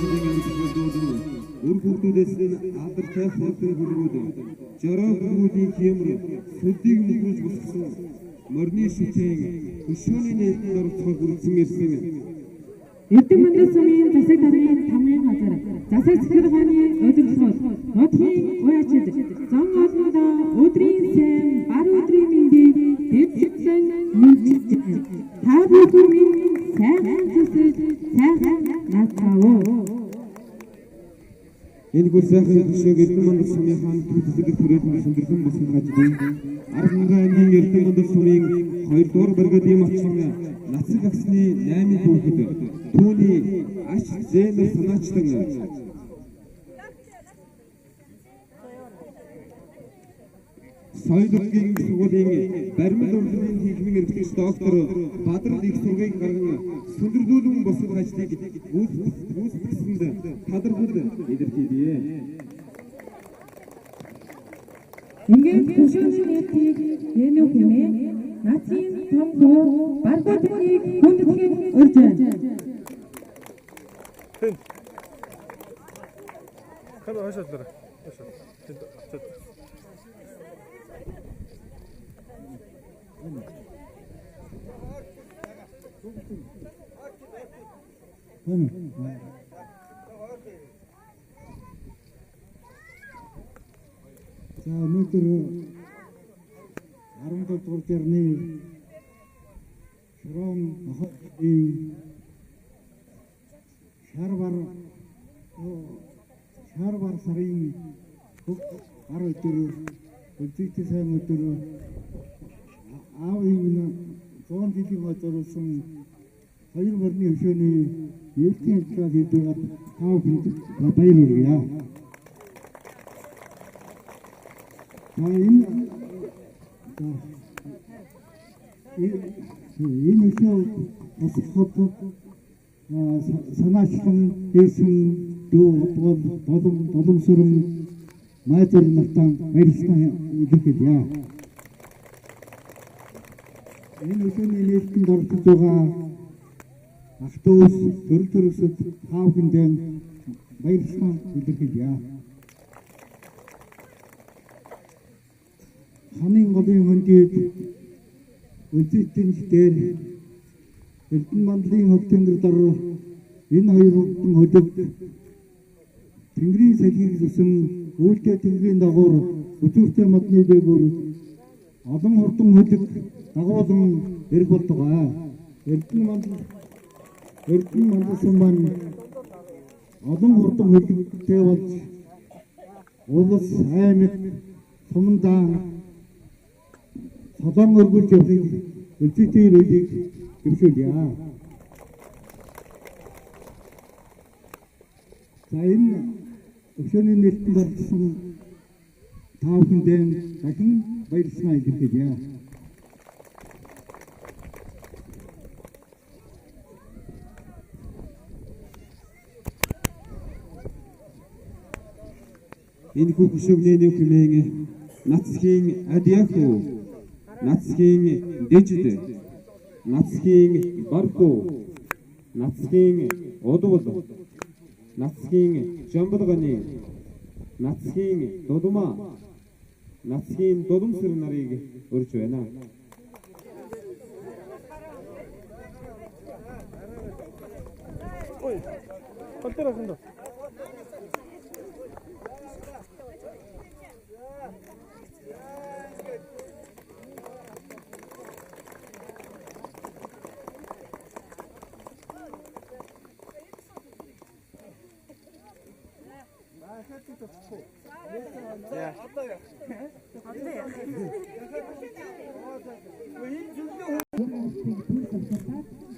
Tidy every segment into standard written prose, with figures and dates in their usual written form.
жилийн амжилтгуулсан үр хүүхдүүдээс нь алдартай хурдан хүлгүүд, жороо хүлгүүдийн хиймэр сүлдийг мөхрүүлж босгосон морины шүтээн хөшөөний нээлтэнд оролцохоор хүрэлцэн ирсэн. Эрдэнэ сумын засаг даргын тамгын газар, засаг захиргааны удирдлага, нутгийн уяачид, зан олнондоо өдрийн сайн, бар өдрийн мэндийг дэвсгэн мэдчилж байна. Та бүхэн минь сайхан зүсэж, сайхан наацгаав. Энэ хүү сайхан хөшөөг Эрдэнэ сумын хаан төв засаг түрээлэн сүндэрсэн босгох ажлын Архангай аймгийн Эрдэнэ сумын 2 дугаар бригадын мачин Нацаг агсны 8 хүүхэд түүний ач зээнэр санаачлан Соёл сургуулийн баримт урлагийн нийгмийн эрхлэгч доктор Бадрал их сургийг гарган сүндэрлүүлэн босгох ажлыг гүйцэтгэсэнд талархал илэрхийлье. Ингээд хөшөөний нээлтийг нэнүү хэмээн нацгийн том хүү Баргуу тэнгийг хүндэтгэн урьж байна. За өнөөдөр 17 дугаар жарны Шорон нохойн шарвар сарын баг өдөр үлзийтэй сайн өдөр аавын минь 100 жилийн зориулсан хоёр морины хөшөөний нээлтийн ажиллагаа хийж байгаад та бүхэнд баяр хүргье. За энэ хөшөө босгоход санаачлан дээсэн дүү бодгол доломсорон майзар нартаа баярлалаа илэрхийлье. Энэ хөшөөний нээлтэнд оролцож байгаа ах дүүс төрөл төрөсөд та бүхэндээ баярлалаа илэрхийлье. Ханын голын хөндийд Үлзийтэн дээр Эрдэнэ мандлын хог тэнгэр дор энэ хоёр хурдан хөлөг тэнгэрийн салхийг зүсэн үйлдэл тэнгэрийн дагуур өчүүртэй модны дээгүүр олон хурдан хөлөг дагуулan эрг болтугай. Эрдэнэ мандал сум маань олон хурдан хөлөгтэй болж улс аймаг сумандаа солон өргүүлж явахыг Үлзийтэй үеийг дэвшүүлье. За энэ өшөөний нээлтэнд оролцсон та бүхэндээ дахин баярлалаа илэрхийлье. Энэ хүү хөшөөний нэг хэмээн Нацгийн Адиаху, Нацгийн Дэжид, Нацгийн Барху, Нацгийн Одвол, Нацгийн Жамбалганы, Нацгийн Дудмаа, Нацгийн Дудамсар нарыг урьж байна. Ой, гол.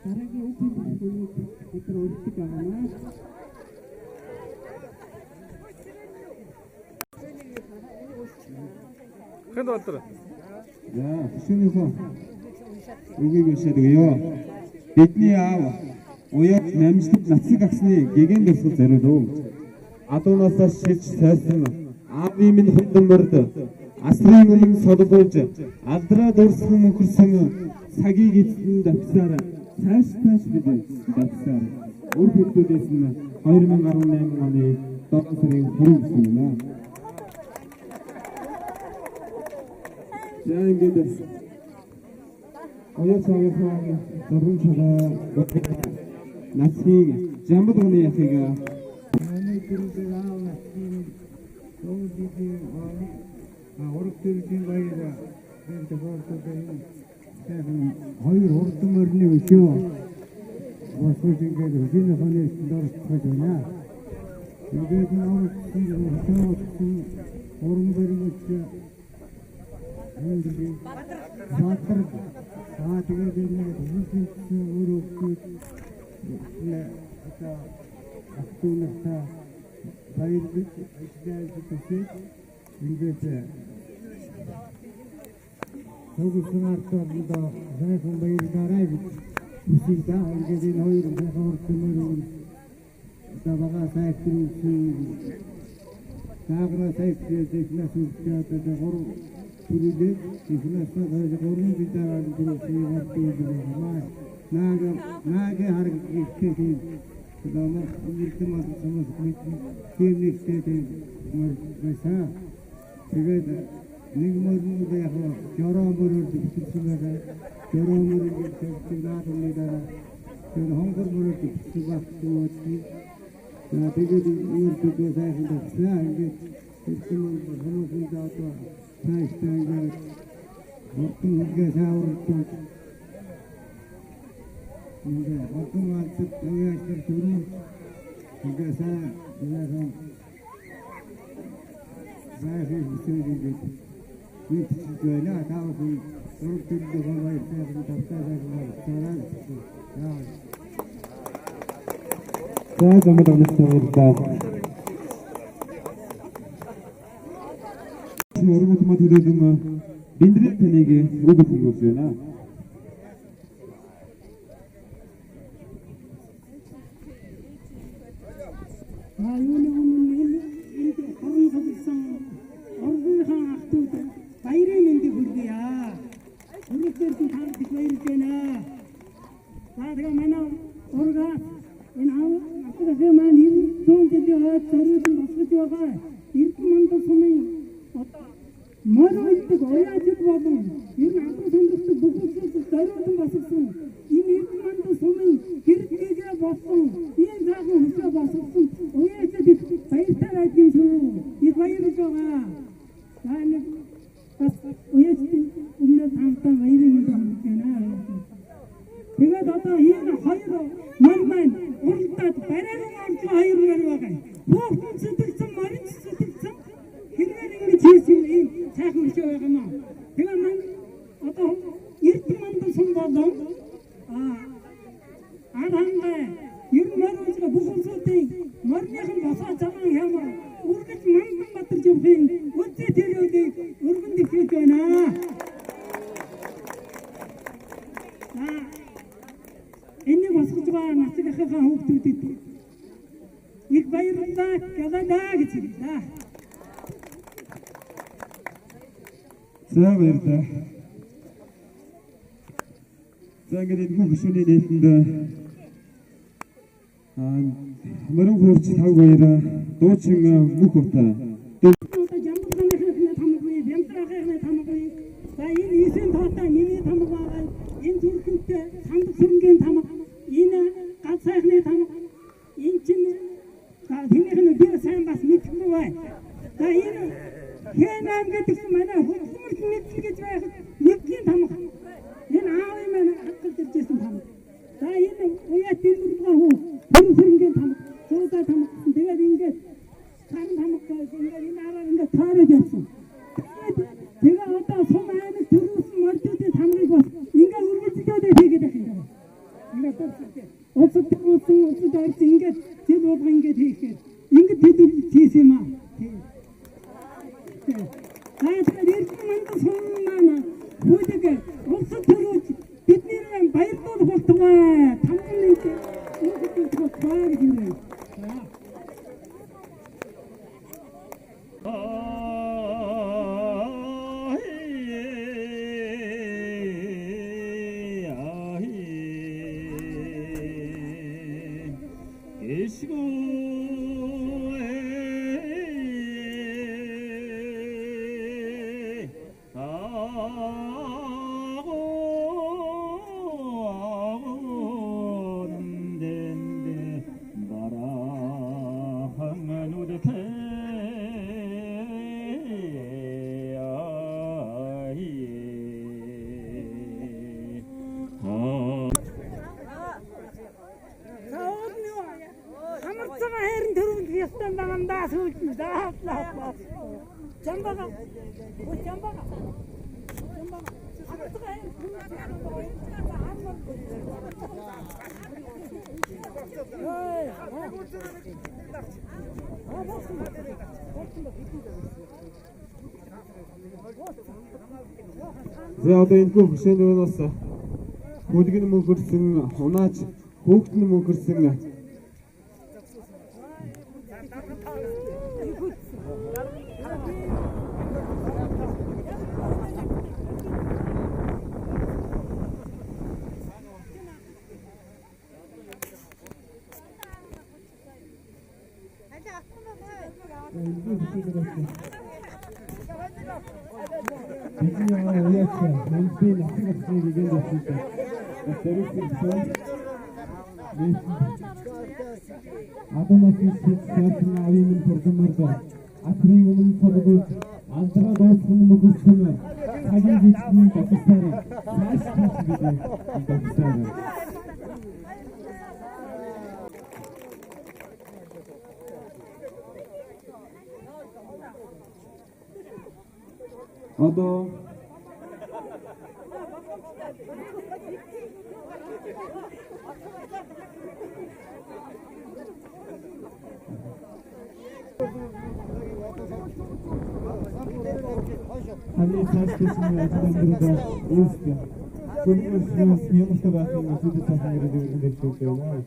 Дараагийн үгийн бүлгийг бид нар өргөдөг байгаа. Хэнд болдор. За, хөшөөнийхөө үгийг уншаад өгье. Бидний аав уяад намжлаг нацаг агсны гэгэн дурсгал зориулв. Адуунаасаа шилж сойсон аавын минь хундан морд асрын өмнө солбуулж алдраа дурсган мөнхөрсөн цагийг эзэн давхсаар цааш тааш бид давхсаар. Үр хүүхдүүдээс нь 2018 оны 7 сарын 29 байна. За ингээд оюун цагийнхаа 6 цагаа нацгийн Жамбал оны яхыг манай төрлийн аав нацгийн дуудын ураг төрлийн баяр би тохиолдсон сайхан хоёр хурдан морины өшөө босгож ингээд хөшөөний хоног оролцож байна. Ингээд оролцсон хөшөө уран баримт Баатар аа тэгээд энэ хүмүүсийн өөр хүмүүс одоо автунарта баярлаж ажиллаж төсөөж ингээд төгсөнөр одоо сайхан баярлаарай гэж хүсье да. Ингээд энэ хоёр сайхан уртмөр одоо бага сайхан даагна сайхан технаас үстэй одоо гурав түрүүлээд эхнээс нь гурван жилээр түрүүлсэн юм аа. Нага харагдчих тийм одоо ирдэн мас тийм нэгтэй тийм байсан. Тэгээд нэг мөрөнд яг жороо мөрөөр бичсэн байгаа. Жороо мөрөөр бичсэн наадмын дараа тэгээд хонгор мөрөөр бичсэн багтсан. Тэгээд үрдээ сайхан тавьсан. Ингээд ирдэн мас хүмүүсийн одоо цаашдаа ингээд хурдан хэлгээ сааварлаж ингээд хурдан алцад уяачлал төрүүл ингээд сайн сайхан байхыг хүсэж ингээд мэдчихэж байна. Та бүхэн ураг төрлийн баяр сайхан тавтаа сайхан баярлалаа. За замд амстай баярлалаа. Уран утмаа төлөөлөн Биндрийн таныг үг хэлж байна. Юуны өмнө энд орон суулсан орныхаа ах トゥ баярын мэндийг хүргье. Хүргэсэн танд их баярлж байна. За тэгээ манай ургаа энэ ахын маань 100 жилийн хойд зориулан босгож байгаа Эрдэнэ сумын одоо морь уйддаг уяажид болон ер нь албан сонирхдаг бүх улсууд зориулан босгосон энэ Эрдэнэ сумын хэрэг болсон ийм сайхан хөшөө босгосон уяажид их баяртай байдаг юм шүү. Их баярлж байгаа. За нэг бас уяажидын өмнө таамтай баярын мэнд хүргэж байна. Тэгээд одоо энэ хоёр морь маань уралдаад барайран орж хоёр морь байгаа. Хүүхдэн зүтгэсэн, морин зүтгэсэн хэрээр ингэж хийсэн ийм сайхан хөшөө байгаа юм аа. Тэгээ маань одоо Эрдэнэ сум болон ар хангай ер нь морь ууж бүх улсуудын морьныхан босоо цагаан хямар үргэлж мандан батарч явахын үдцээ тэрүүдийг өргөн дэвшүүлж байна. За энийг босгож байгаа нацаг ахынхаа хүүхдүүдэд их баярлалаа, галалаа гэж хэллээ. За баярлалаа. За ингээд энэ хөшөөний нийтэнд морин хуурч тав баяр дуучин мөх утаа. Одоо Жамбалхааныхны тамгагүй, Бямтрахын тамгагүй. За энэ Исэн тоотой миний тамга байгаа. Энэ зүрхэнтэй сандах сүрэнгийн тамга, энэ гал сайхны тамга. Энэ чинь за тэнийх нь би сайн бас мэдэхгүй бай. За энэ Хэнам гэдэг чинь манай хөдөлмөрт нэгдэл гэж байхад нэгдлийн тамга. Энэ аавын маань хадгалж иржсэн тамга. За энэ уяа дэлгэрбага хүү пүр сүрэнгийн тамга, зуудаа тамга гэсэн. Тэгээд ингээд саран тамга гэж ингээд энэ араар ингээд тойроод явсан. Тэгээд одоо сум аймаг төрүүлсэн морьдуудын тамгыг бас ингээд үргэлжлүүлээд хийгээд байх юм. Ингээд улсад төрүүлсэн, улсад орсон ингээд зэл болго ингээд хийхээр ингээд тэд хийсэн юм аа. За тэгэхээр Эрдэнэ сум маань хүүлэг улсад төрүүлж бидний баярлуулах болтугай. Тамган нэг үүсгэх болтугай гэж юм. 계시고 За одоо энэ хүү хөшөөнөөс бүлгэн мөнхөрсөн унаач хүүхэд нь мөнхөрсөн Одоо таны цааш гэсэн ажил амьдрал үүсгэн. Түлхүүрс юмтай байх юм зүйл цаасан ирээд ирдэг байна.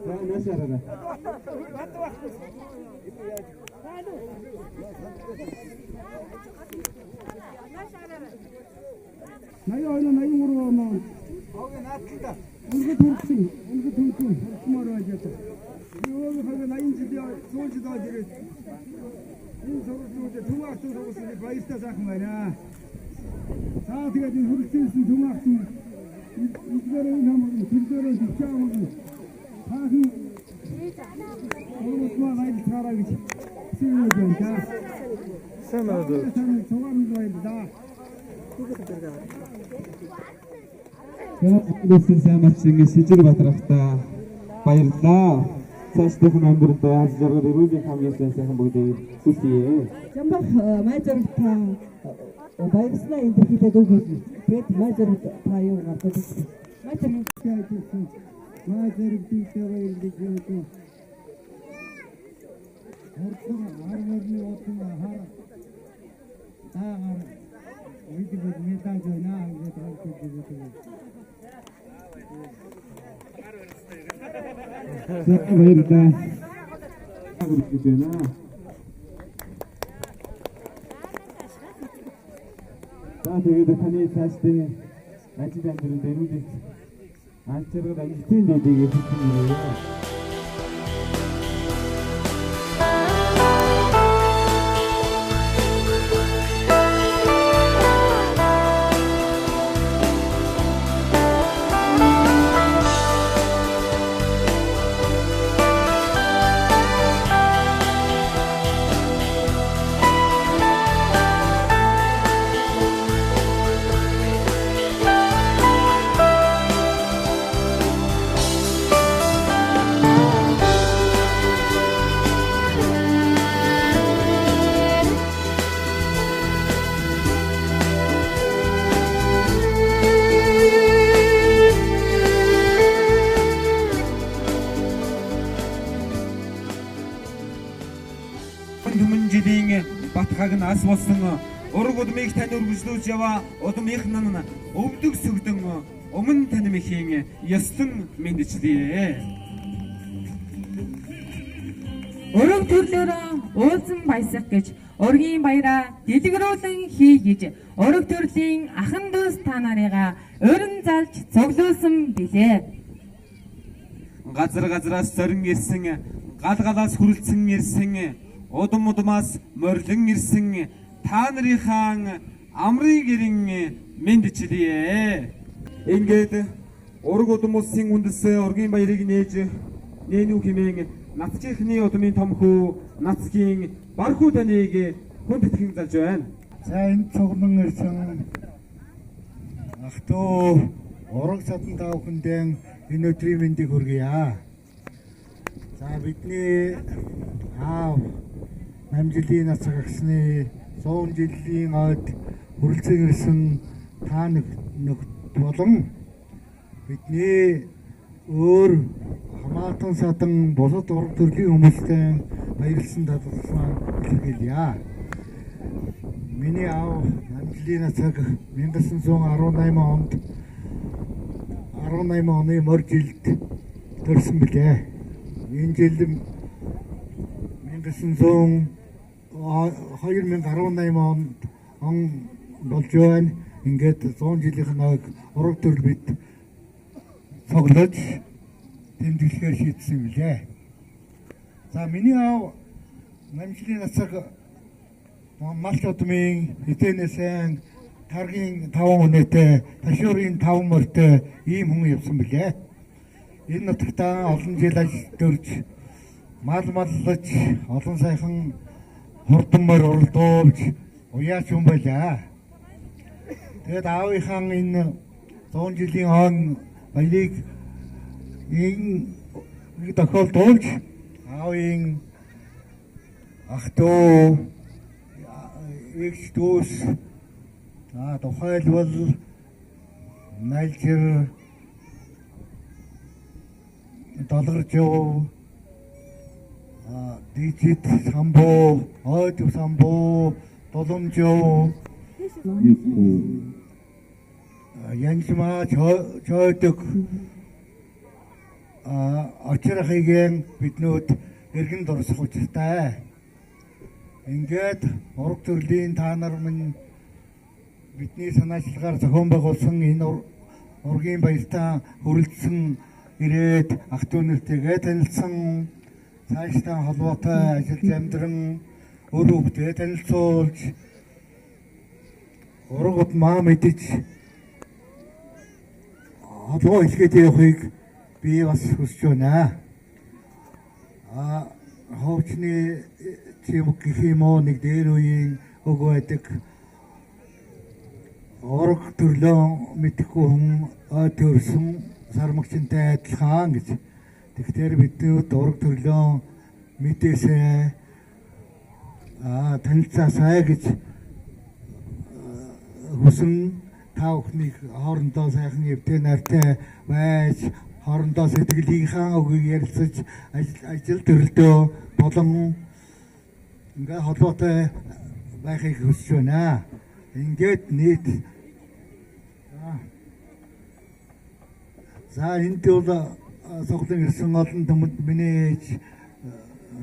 За наашаараа. 82 83 оноо. Өнгө төрсөн, өнгө төрсөн хурцмаар байж байгаа. Өөгийн хойно 80 жилийн 100 жил болж ирээд энэ сургуулиуд төв ахтан сургууль баяртай сайхан байна. За тэгээд энэ хүрэлцээсэн төв ахтан эдгээр энэ хамаг төрдөрөө төвчөө хамаг таахан урмаа баярлахаараа гэж хэлж байна. Сайн байна уу? Цугаар нь баярлалаа. Тэгээд сайн марчин Шижир Батрахта баярлалаа. Цаашдах амьдралд аз жаргал эрүүлийн хамгийн сайн сайхан бүгдийг хүсье. Жамбах май зэрэг та баярснаа энэ дэлхийдээ дүү хэлнэ. Тэгээд май зэрэг та юу гардаг вэ? Май зэрэг май зэрэг дүүтэй баярлаж байна. Хорцон хар мөрний утан хар таагаар үйдэг мэдээж байна гэж хэлдэг юм. За баярлалаа. Гэж байна. За тэгээд таны цаашдын ажил амьдралд эрүүл аз жаргал амжилтын дэдийг хүсэж байна. Батхаг нь ас болсон ураг удмыг тань өргөжлүүлж яваа удмынх нь өвдөг сүгдэн өмнө таньмхийн ёслон мэдчлээ. Ураг төрлөөрөө уулзан баясах гэж ургийн баяраа дэлгэрүүлэн хий гэж ураг төрлийн ахан дүүс Иесус та нарыгаа урин залж цуглуулсан билээ. Газар газраас зорин ирсэн, гал галаас хүрэлцэн ирсэн, удам удмаас морилон ирсэн та нарынхаа амрыг ирэн мэндчилье. Ингээд ураг удам улсын үндэс ургийн баярыг нээж нэнүү хэмээн нацгийнхны удмын том хүү нацгийн бархуу таныг хүндэтгэн залж байна. За энэ цуглан ирсэн ах トゥ ураг садан та бүхэндээ энэ өдрийн мэндийг хүргье. За бидний аав Намжилийн нацаг агсны 100 жилийн ойд хүрэлцэн ирсэн та нөхд болон бидний өөр хамаатан садан бусад ураг төрлийн хүмүүстэй баярлсан талархлаа илэрхийлье. Миний аав Намжилийн нацаг 1918 онд 18 оны морь жилд төрсөн билээ. Энэ жил 2018 онд он болж байна. Ингээд 100 жилийн ойг ураг төрөл бид цуглаж тэмдэглэхээр шийдсэн билээ. За миний аав Намжилийн нацаг Малч удмын эзэнээсэн таргийн 5 үнэтэй, ташуурын 5 морьтой ийм хүн явсан билээ. Энэ нутагтаа олон жил ажил төрж, мал маллаж, олон сайхан хурдан морь уралдуулж уяач хүн байлаа. Тэгээд аавынхаа энэ 100 жилийн он баярыг энэ тохиолдуулж аавын ах トゥ эгч дүүс, за тухайлбал Налжир, Долгоржов, Дижит самбуу, Ойд самбуу, Дуламжив, Янжмаа чойдог очрахыг биднүүд эргэн дурсах учиртай. Ингээд ураг төрлийн та нар минь бидний санаачлагаар зохион байгуулсан энэ ургийн баяртаа хүрэлцэн ирээд ах トゥ нэртэйгээ танилцсан, цаашдаа холбоотой ажиллаж амьдран үр хөвгтөө танилцуулж ураг удмаа мэдэж холбоо илгээд явахыг би бас хүсэж байна. Ховчны чимэг гэх юм уу нэг дээр үеийн үг байдаг. Ураг төрлөө мэдэхгүй хүн ой төрсөн сармагчтай адилхан гэж. Тэгэхээр биднүүд ураг төрлөө мэдээсээ танилцаасай гэж хүсэн. Та бүхнийг хоорондоо сайхан эвтэй нартай байж хоорондоо сэтгэлийнхаа үгийг ярилцаж ажил төрөлдөө болон ингээ холбоотой байхыг хүсэж байна. Ингээд нийт за энд бол цуглан ирсэн олон түмэнд миний ээж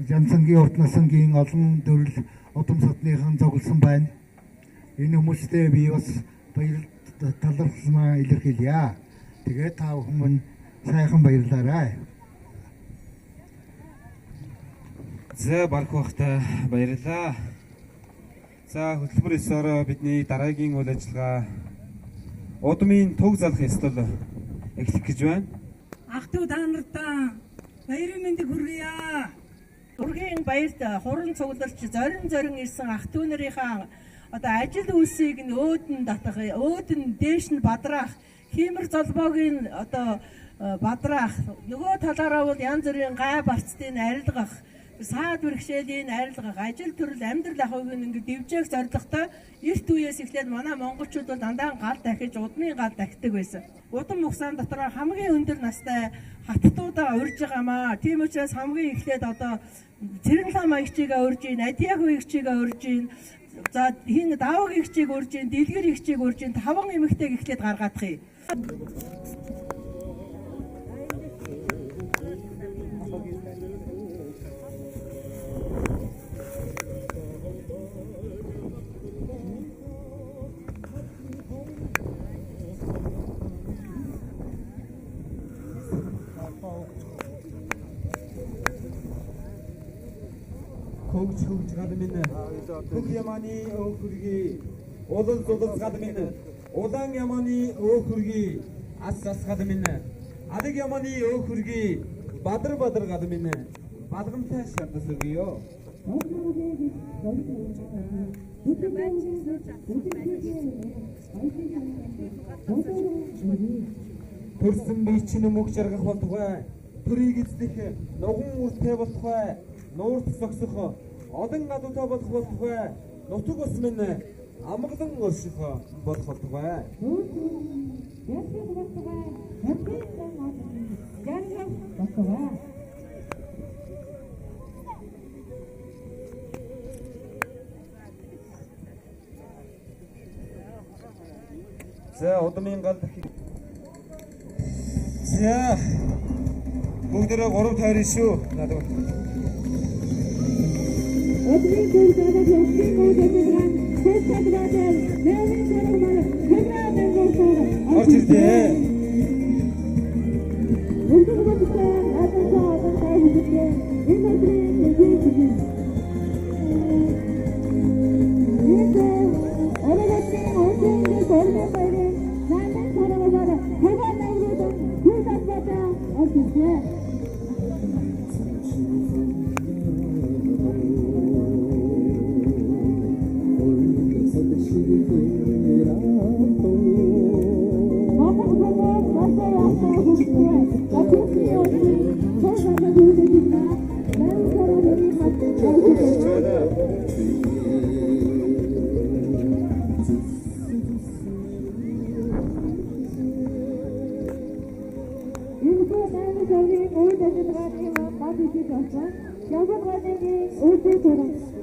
Жанцангийн урд насангийн олон төрөл удам садныхан цугласан байна. Энэ хүмүүстэй би бас баяр талархснаа илэрхийлье. Тэгээд та бүхэн минь сайхан баярлаарай. За барх бахтай баярлалаа. За хөтөлбөр ёсоор бидний дараагийн үйл ажиллагаа удмын туг залах ёслол эхлэх гэж байна. Ах トゥ та нартаа баярын мэндийг хүргье. Ургийн баярт хуран цугларч зорин зорин ирсэн ах トゥ нарынхаа одоо ажил үйлсийг нь өөд нь татах, өөд нь дээш нь бадраах, хиймэр золбоог нь одоо бадраах, нөгөө талаараа бол янз бүрийн гай барцдыг арилгах, саад бэрхшээлийн арилгах, ажил төрөл амьдрал ахуйг нь ингээд дэвжээх зорилготой эрт үеэс эхлээд манай монголчууд бол дандаа гал дахиж, удмын гал дахидаг байсан. Удам хугацаан дотор хамгийн өндөр настай хаттуудаа урьж байгаамаа. Тийм учраас хамгийн эхлээд одоо Цэрэнлам маягчийг урьж гин, Адияху эгчийг урьж гин, за хин Даваг эгчийг урьж гин, Дэлгэр эгчийг урьж гин, таван эмэгтэйг эхлээд гаргаадах юм. Хөгж хөгж гад минь бүх ямааны өөхөргий улал зулал гад минь улаан ямааны өөхөргий ас ас гад минь алаг ямааны өөхөргий бадар бадар гад минь балгамтай шардас өгье. Төрсөн бие чинь мөх жаргах болтугай, төрийг эзлэх нуган үртэй болтугай, нуурт зогсох олон гадуутай болох болтугай, нутаг ус минь амгалан орших болох болтугай. За удмын гал За бүгдээрээ 3 тойрно шүү. Надад. Өдрийн зүйлсээр явсан үйлдэлгээр тэтгэврээр нэмийн зэрэг хэврээ дэмжсэн. Орж ирлээ. Өндөр бодтой надад одоо хэлдэг. Энэ өдрийн нэгэн зүйл. Энэ оролцсон өдрийн дөрвөн баярын найман саргаар хэврээ дэмжсэн. Орж ирлээ.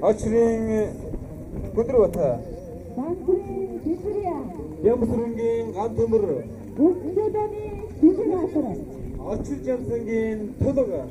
Очрын Гүндэрбата Ямсрынгийн ган төмөр Очир жамсангийн тулга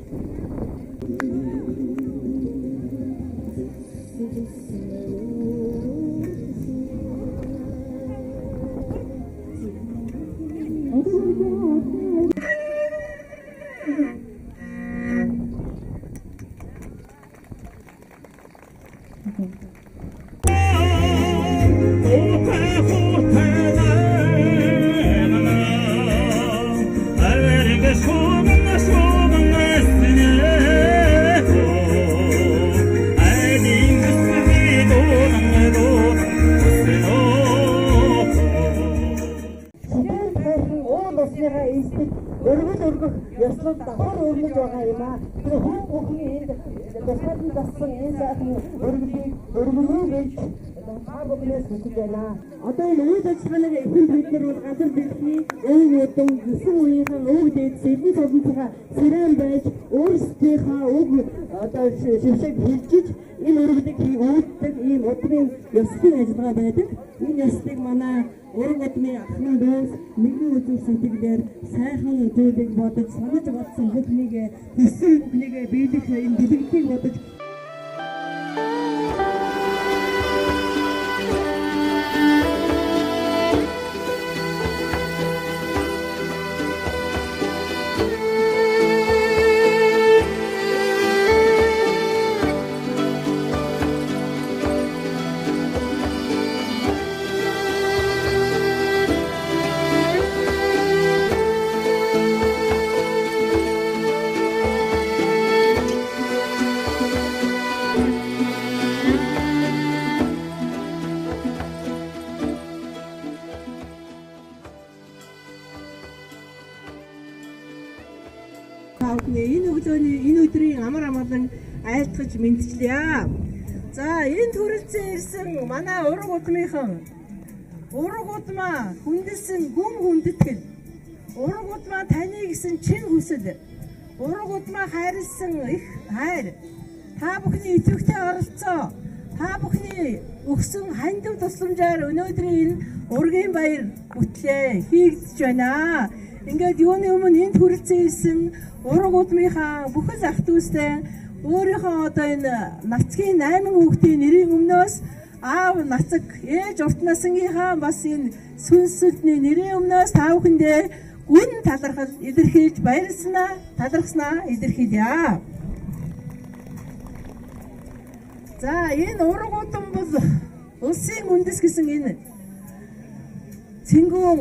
Одоо энэ үйл ажиллагааны эхэнд бид нар бол газар дэлхийн өвөг удам 9 үеийнхэн өвөг дээд сэдний цовдлынхаа сэрэн байж өөрсдийнхөө өг одоо шившиг хилжиж энэ өргөдийг үүддэг ийм удмын ёслолын ажиллагаа байдаг. Энэ ёслолыг манай уран удмын ахмад дүүс нэгэн үзэл сэтгэлээр сайхан зүйлийг бодож санаж бодсон бүхнийг хүссэн бүхнийг биелэх энэ дэлгэцийг бодож Энэ өглөөний энэ өдрийн амар амгалан айлтгаж мэдчлээ. За энэ төрөлцөн ирсэн манай ураг удмынхан ураг удмаа хүндэлсэн гүн хүндэтгэл, ураг удмаа таны гэсэн чин хүсэл, ураг удмаа хайрлсан их хайр, та бүхний идэвхтэй оролцоо, та бүхний өгсөн хандив тусламжаар өнөөдрийн энэ ургийн баяр бүтлээ хийгдэж байна. Ингээд юуны өмнө энд хүрэлцэн ирсэн ураг удмынхаа бүхэл ах дүүстэй өөрийнхөө одоо энэ нацгийн 8 хүүхдийн нэрийн өмнөөс аав нацаг ээж урт насангийнхаа бас энэ сүнсэлтний нэрийн өмнөөс та бүхэндээ гүн талархал илэрхийлж баярласнаа талархснаа илэрхийлье. За энэ ураг удам бол улсын үндэс гэсэн энэ цэнгүүн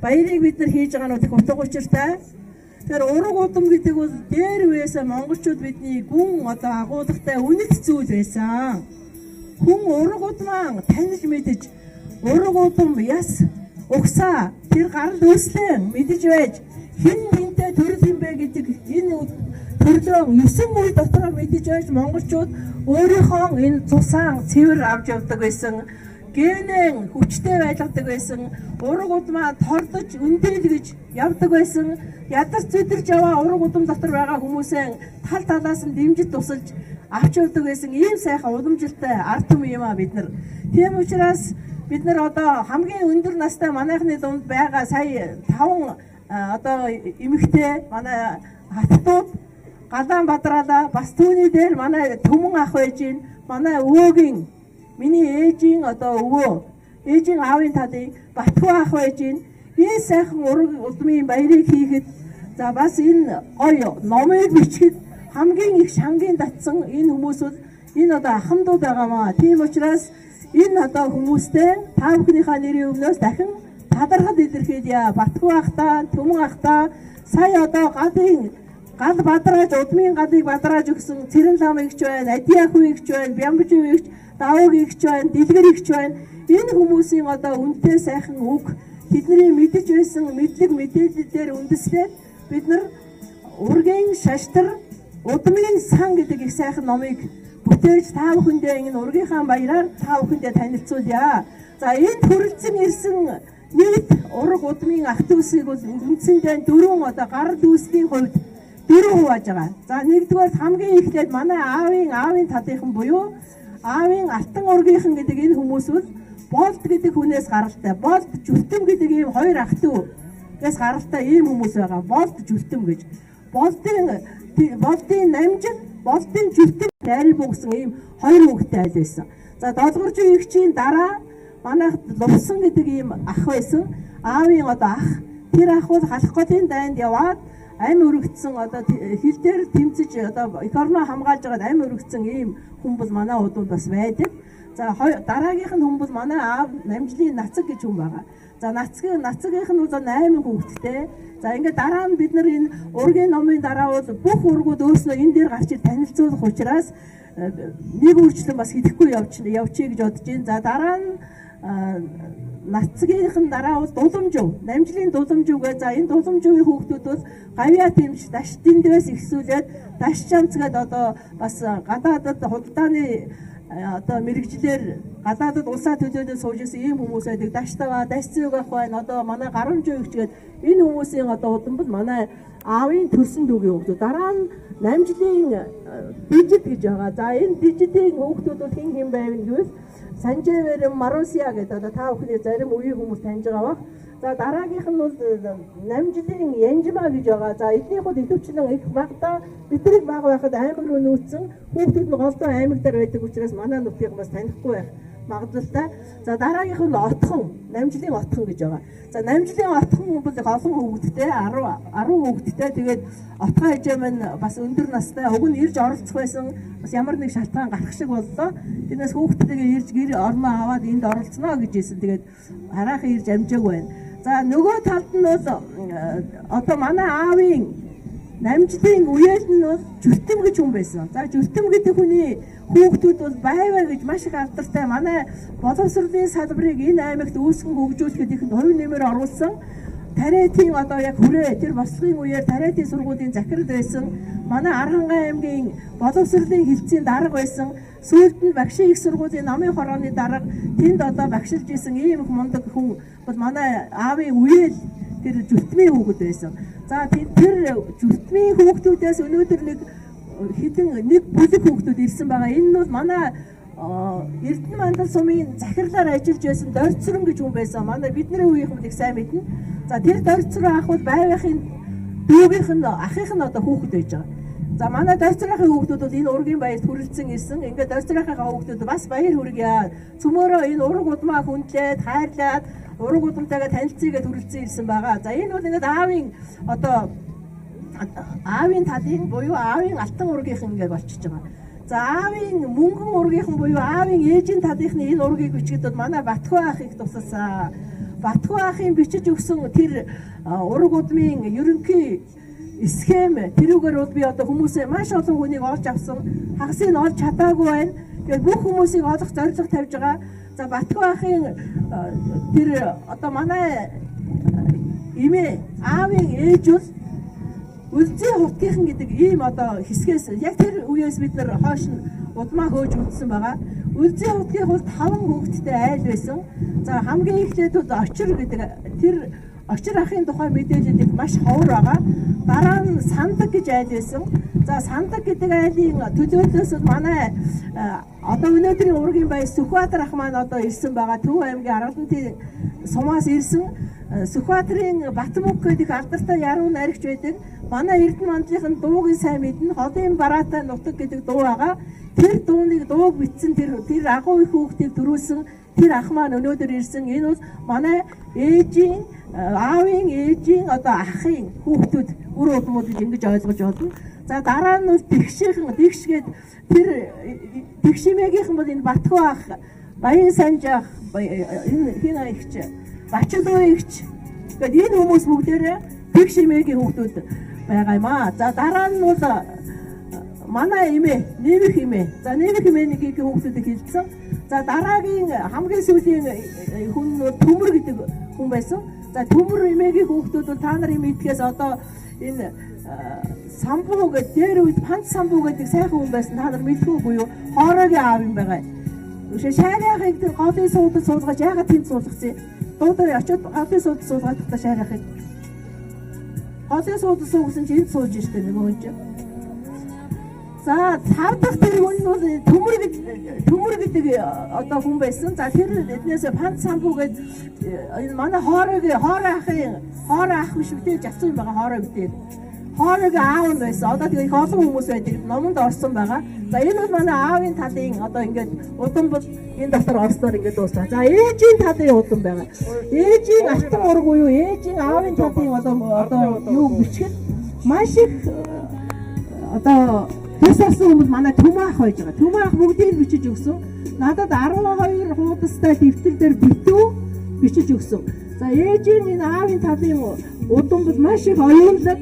баярыг бид нар хийж байгаа нь их утга учиртай. Тэгэхээр ураг удам гэдэг бол дээр үеэсээ монголчууд бидний гүн одоо агуулгатай үнэт зүйл байсан. Хүн ураг удмаа таньж мэдэж, ураг удам яс угсаа тэр гарал үүслэн мэдэж байж хэн хэнтэй төрөл юм бэ гэдэг энэ төрлөө 9 үе дотроо мэдэж байж монголчууд өөрийнхөө энэ цусаан цэвэр авч явдаг байсан. Генэн хүчтэй байлгадаг байсан. Ураг удмаа тордож өндөлгөж явдаг байсан. Ядарч зүдэрч яваа ураг удам дотор байгаа хүмүүсээ тал талаас нь дэмжиж тусалж авч явдаг байсан. Ийм сайхан уламжилтай ард түмэн юм а бид нар. Тийм учраас бид нар одоо хамгийн өндөр настай манайхны дунд байгаа сая 5 одоо эмэгтэй манай хаттууд Галаан Бадраалаа бас түүний дээр манай Түмэн ах байж гин, манай өвөөгийн миний ээжийн одоо өвөө, ээжийн аавын талын Батхүү ах байж гин. Энэ сайхан ураг удмын баярыг хийхэд за бас энэ гоё номыг бичихэд хамгийн их шангийн татсан энэ хүмүүс бол энэ одоо ахмадууд байгаамаа. Тийм учраас энэ одоо хүмүүстэй та бүхнийхээ нэрийн өмнөөс дахин талархал илэрхийлье. Батхүү ахтаа, Түмэн ахтаа сая одоо галын гал бадрааж, удмын галыг бадрааж өгсөн Цэрэн лам игч байна, Адиахүү игч байна, Бямбжив игч, Давууг игч байна, Дэлгэр игч байна. Энэ хүмүүсийн одоо үнэтэй сайхан үг, тэдний мэдэж байсан мэдлэг мэдээлэлээр үндэслээд бид нар ургийн шаштар удмын сан гэдэг их сайхан номыг бүтээж та бүхэндээ энэ ургийнхаа баяраар та бүхэндээ танилцуулъя. За энд хүрэлцэн ирсэн нийт ураг удмын ах дүүсийг бол үндсэндээ дөрвөн одоо гарал үүслийн хувьд дөрөв хувааж байгаа. За нэгдүгээр хамгийн эхлээд манай аавын талынхан буюу аавын алтан ургийнхан гэдэг энэ хүмүүс бол Болд гэдэг хүнээс гаралтай, Болд Жүлтэм гэдэг ийм хоёр ах дүүгээс гаралтай ийм хүмүүс байгаа. Болд Жүлтэм гэж. Болдын намжин, Болдын Жүлтэм дайрал буугсан ийм хоёр хүүхэдтэй айл байсан. За Долгоржин эгчийн дараа манайх Лувсан гэдэг ийм ах байсан. Аавын одоо ах. Тэр ах бол Халах голын дайнд яваад ам өргөцсөн одоо хил дээр тэмцэж одоо эх орноо хамгаалж байгаад ам өргөцсөн ийм хүн бол манай удууд бас байдаг. За дараагийнх нь хүн бол манай аав Намжлын Нацаг гэж хүн байгаа. За Нацагийнх нь бол 8 хүүхэдтэй. За ингээд дараа нь бид нар энэ ургийн номын дараа бол бүх ургууд өөрснөө энэ дээр гарч ир танилцуулах учраас нэг өөрчлөн бас хийхгүй явчихъя гэж бодож байна. За дараа нь Нацгийнх нь дараа бол Дуламжив, Намжлын Дуламжив гэ. За энэ Дуламживын хүүхдүүд бол гавьяа тэмч даш дэндээс ихсүүлээд даш чамц гээд одоо бас гадаадад худалдааны одоо мэрэгжлэр гадаадад улсаа төлөөлөө сууж исэн ийм хүмүүс байдаг. Даш таваа, даш зүүг ах байна. Одоо манай Гарамжив эгч гээд энэ хүмүүсийн одоо удам бол манай аавын төрсөн дүүгийн хүүхдүүд. Дараа нь Намжлын Дижит гэж байгаа. За энэ Дижитийн хүүхдүүд бол хэн хэн байв гэвэл Санжээвэр Марусия гэдэг одоо та бүхний зарим үеийн хүмүүс таньж байгаа бах. За дараагийнх нь бол Намжлын Янжмаа гэж байгаа. За эднийх бол ихэвчлэн их багадаа бидний бага байхад аймаг руу нүүцсэн хүүхдүүд нь голдоо аймаг дээр байдаг учраас манай нутгийг бас танихгүй байх магадлалтай. За дараагийнх нь Отхон, Намжлын Отхон гэж байгаа. За Намжлын Отхон бол их олон хүүхэдтэй, 10 хүүхэдтэй. Тэгээд Отхон хажаа маань бас өндөр настай, уг нь ирж оролцох байсан. Бас ямар нэг шалтгаан гарах шиг боллоо. Тэрнээс хүүхдтэйгээ ирж гэр орноо аваад энд оролцоно гэж хэлсэн. Тэгээд хараахан ирж амжаагүй байна. За нөгөө талд нь бол одоо манай аавын Намжлын үеэл нь бол Жүлтэм гэж хүн байсан. За Жүлтэм гэдэг хүний хүүхдүүд бол байваа гэж маш их алдартай. Манай боловсролын салбарыг энэ аймагт үүсгэн хөгжүүлэхэд их хувь нэмэр оруулсан. Тариатын одоо яг хүрээ тэр бослогын үеэр Тариатын сургуулийн захирал байсан. Манай Архангай аймгийн боловсролын хилцээний дарга байсан. Сүүлд нь багшийн их сургуулийн номын хорооны дарга, тэнд одоо багшилж исэн ийм их мундаг хүн бол манай аавын үеэл тэр Жүлтмийн хүүхэд байсан. За тэр Жүлтмийн хүүхдүүдээс өнөөдөр нэг хэдэн нэг бүлэг хүүхдүүд ирсэн байгаа. Энэ нь бол манай Эрдэнэ мандал сумын захирлаар ажиллаж байсан Дорцрон гэж хүн байсан. Манай бидний үеийнхэн их сайн мэднэ. За тэр Дорцрон ах бол байвахын дүүгийнх нь ахынх нь одоо хүүхэд байж байгаа. За манай Дорцрахын хүүхдүүд бол энэ ургийн баярт хүрэлцэн ирсэн. Ингээд Дорцрахынхаа хүүхдүүд бас баяр хүргье. Цөмөөрөө энэ ураг удмаа хүндлээд, хайрлаад, ураг удамтайгаа танилцъя гэж хүрэлцэн ирсэн байгаа. За энэ бол ингээд аавын одоо аавын талын буюу аавын алтан ургийнхан ингээд болчихж байгаа. За аавын мөнгөн ургийнхан буюу аавын ээжийн талынхны энэ ургийг бичгээд бол манай Батхүү ахыг тусалсан. Батхүү ахын бичиж өгсөн тэр ураг удмын ерөнхий схем тэрүүгээр бол би одоо хүмүүсээ маш олон хүнийг олж авсан. Хагасыг олж чадаагүй байна. Тэгээд бүх хүмүүсийг олох зорилго тавьж байгаа. За Батхүү ахын тэр одоо манай эмээ аавын ээж бол Үлзий хутгийнхан гэдэг ийм одоо хэсгээс яг тэр үеэс бид нар хойш нь удмаа хөөж үлдсэн байгаа. Үлзий хутгийн бол 5 хүүхэдтэй айл байсан. За хамгийн эхлээд бол Очир гэдэг тэр Очир ахын тухай мэдээлэл маш ховор байгаа. Дараа нь Сандаг гэж айл байсан. За Сандаг гэдэг айлын төлөөллөөс манай одоо өнөөдрийн ургийн баяр Сүхбаатар ах маань одоо ирсэн байгаа. Төв аймгийн Аргалантын сумаас ирсэн. Сүхбаатарын Батмөнх гэдэг алдартай яруу найрагч байдаг. Манай Эрдэнэ мандлынхан дуугийн сайн мэднэ. Холын бараатай нутаг гэдэг дуу байгаа. Тэр дууныг дууг бичсэн тэр агуу их хүүхдийг төрүүлсэн тэр ах маань өнөөдөр ирсэн. Энэ бол манай ээжийн аавын ээжийн одоо ахын хүүхдүүд үр удмууд гэж ингэж ойлгож байна. За дараа нь бол тэгшийнхэн тэгш гээд тэр тэгшимээгийнхэн бол энэ Батхүү ах, Баян Санж ах, энэ хин аяхч, Бачилуу ягч гээд энэ хүмүүс бүгдээрээ тэгшимээгийн хүүхдүүд байгаа юм аа. За дараа нь бол манай эмээ, Нэмэх эмээ. За Нэмэх эмээний хүүхдүүдийг хилцсэн. За дараагийн хамгийн сүүлийн хүн нь Төмөр гэдэг хүн байсан. За Төмөр эмээгийн хүүхдүүд бол та нарын мэдхээс одоо энэ самбуу гэдэг дээр үед панц самбуу гэдэг сайхан хүн байсан. Та нар мэдхүүгүй юу? Хоорогийн аав юм байгаа. Шааряхыг тэр голын суудад суулгаж яагаад тэнд суулгасан юм? Дуудаар очиод голын суудад суулгаад та шааряхыг. Голын суудад суугсан чи энд сууж штэ нөгөө хүн чинь. За тав дахь тэр хүн бол Төмөр гэдэг одоо хүн байсан. За тэр эднээс панц самбуу гэдэг энэ манай хоорогийн хоороо ахын хоороо ах биш үтэй жацсан юм байгаа хоороо гэдэг. Хоорогийн аав нь байсан. Одоо тэгээ их олон хүмүүс байдаг. Номонд орсон байгаа. За энэ бол манай аавын талын одоо ингээд удам бол энэ дотор орсноор ингээд дуусна. За ээжийн талын удам байгаа. Ээжийн алтан ураг буюу ээжийн аавын талын одоо юу бичгээд маш их одоо тус болсон хүмүүс манай Төмөө ах байж байгаа. Төмөө ах бүгдийг бичиж өгсөн. Надад 12 хуудастай дэвтэр дээр битүү бичиж өгсөн. За ээжийн энэ аавын талын удам бол маш их оюунлаг,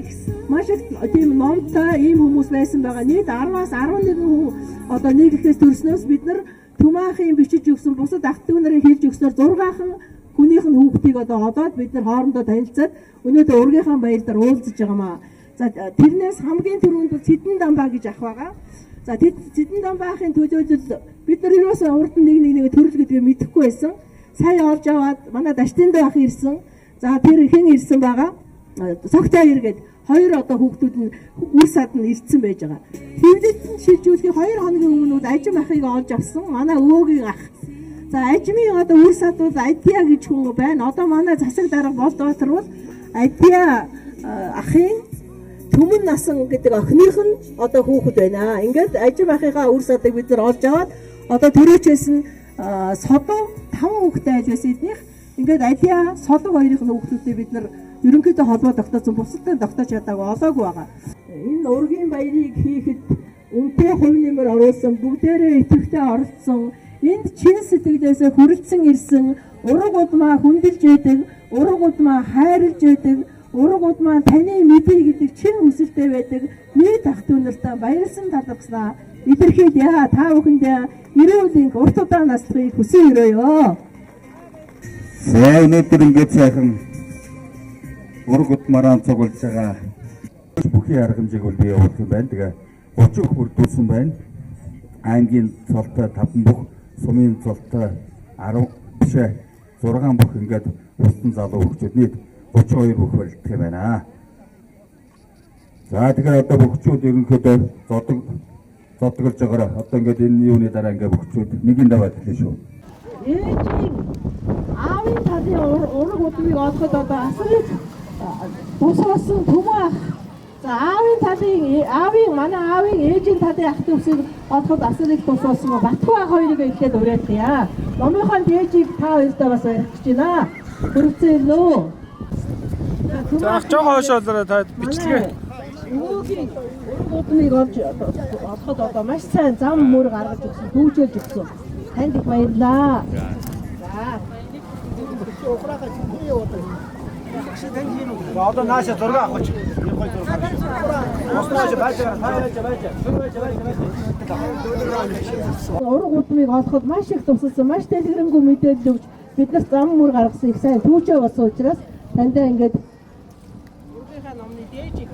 маш их тийм номтой ийм хүмүүс байсан байгаа. Нийт 10-аас 11 хүн одоо нэг ихээс төрснөөс бид нар Төмөө ахын бичиж өгсөн, бусад ах дүү нарын хэлж өгснөөр 6хан хүнийх нь хүүхдийг одоо олоод бид нар хоорондоо танилцаад өнөөдөр ургийнхаа баяр дээр уулзаж байгаамаа. За тэрнээс хамгийн түрүүнд бол Цэдэн дамбаа гэж ах байгаа. За Цэдэн дамбаа ахын төлөөлөл бид нар ерөөсөө урд нь нэг нэг төрөл гэдгийг мэдэхгүй байсан. Сая олж аваад манай Даштиндөө ах ирсэн. За тэр хэн ирсэн байгаа? Согтой эргээд хоёр одоо хүүхдүүд нь үр сад нь ирсэн байж байгаа. Хэвлэлтэн шилжүүлэхийн 2 хоногийн өмнө ажим ахыг олж авсан. Манай өвөөгийн ах. За ажмын одоо үр сад бол Адия гэж хүн байна. Одоо манай засаг дарга Болдбаатар бол Адия ахын Төмөн насан гэдэг охиных нь одоо хүүхэд байна. Ингээд ажим ахыгаа үр садыг бид нар олж аваад одоо төрөөчөөс нь содов 5 хүүхэдтэй айл байсан эднийх. Ингээд Алия солов хоёрын хүүхдүүдээ бид нар ерөнхийдөө холбоо тогтоосон, бусадтай тогтоож чадаагүй олоогүй байгаа. Энэ ургийн баярыг хийхэд үнэтэй хувь нэмэр оруулсан, бүгдээрээ идэвхтэй оролцсон, энд чин сэтгэлээсээ хүрэлцэн ирсэн, ураг удмаа хүндэлж байдаг, ураг удмаа хайрлж байдаг, ураг удмаа таны мэдээ гэдэг чин хүсэлтэй байдаг нийт ах дүү нартай баярлсан талархснаа илэрхийлье. Та бүхэндээ эрүүл урт удаан наслахыг хүсэн өрөөё. За өнөөдөр ингээд сайхан ураг удмаараа цуглаж байгаа бүхий арга хэмжээг бол бий явуулах юм байна. Тэгээ 30 бүх бүрдүүлсэн байна. Аймгийн цолтой 5 бүх, сумын цолтой 10 биш 6 бүх ингээд устан залуу хүүхдүүд нийт 32 бүх барилдах юм байна. За тэгэхээр одоо бөхчүүд ерөнхийдөө зодгорж байгаараа одоо ингээд энэ юуны дараа ингээд бөхчүүд нэгийн даваад хэлээ шүү. Ээжийн аавын талын ураг удмыг олоход одоо асар их тус болсон Төмөө ах. За аавын талын аавын манай аавын ээжийн талын ах дүүсийг олоход асар их тус болсон Батхүү ах хоёрыг эхлээд уриалъя. Номынхон ээжийг та хоёртой бас ярих гэж байна. Хөрвцэн ирнэ үү? За ах жоохон хойш болоорой та бичлэгээ. Өвөөгийн ураг удмыг олж олоход одоо маш сайн зам мөр гаргаж өгсөн, түүжээлж өгсөн. Танд их баярлалаа. За. Одоо нааша зураг авах гэж. Нэг гой зураг. Нааш байж байгаа. Байж байж. Байж байж байж. Ураг удмыг олоход маш их тусалсан, маш дэлгэрэнгүй мэдээлэл өгч биднэрт зам мөр гаргасан их сайн түүжээ болсон учраас тандаа ингээд ургийнхаа номны дээжийг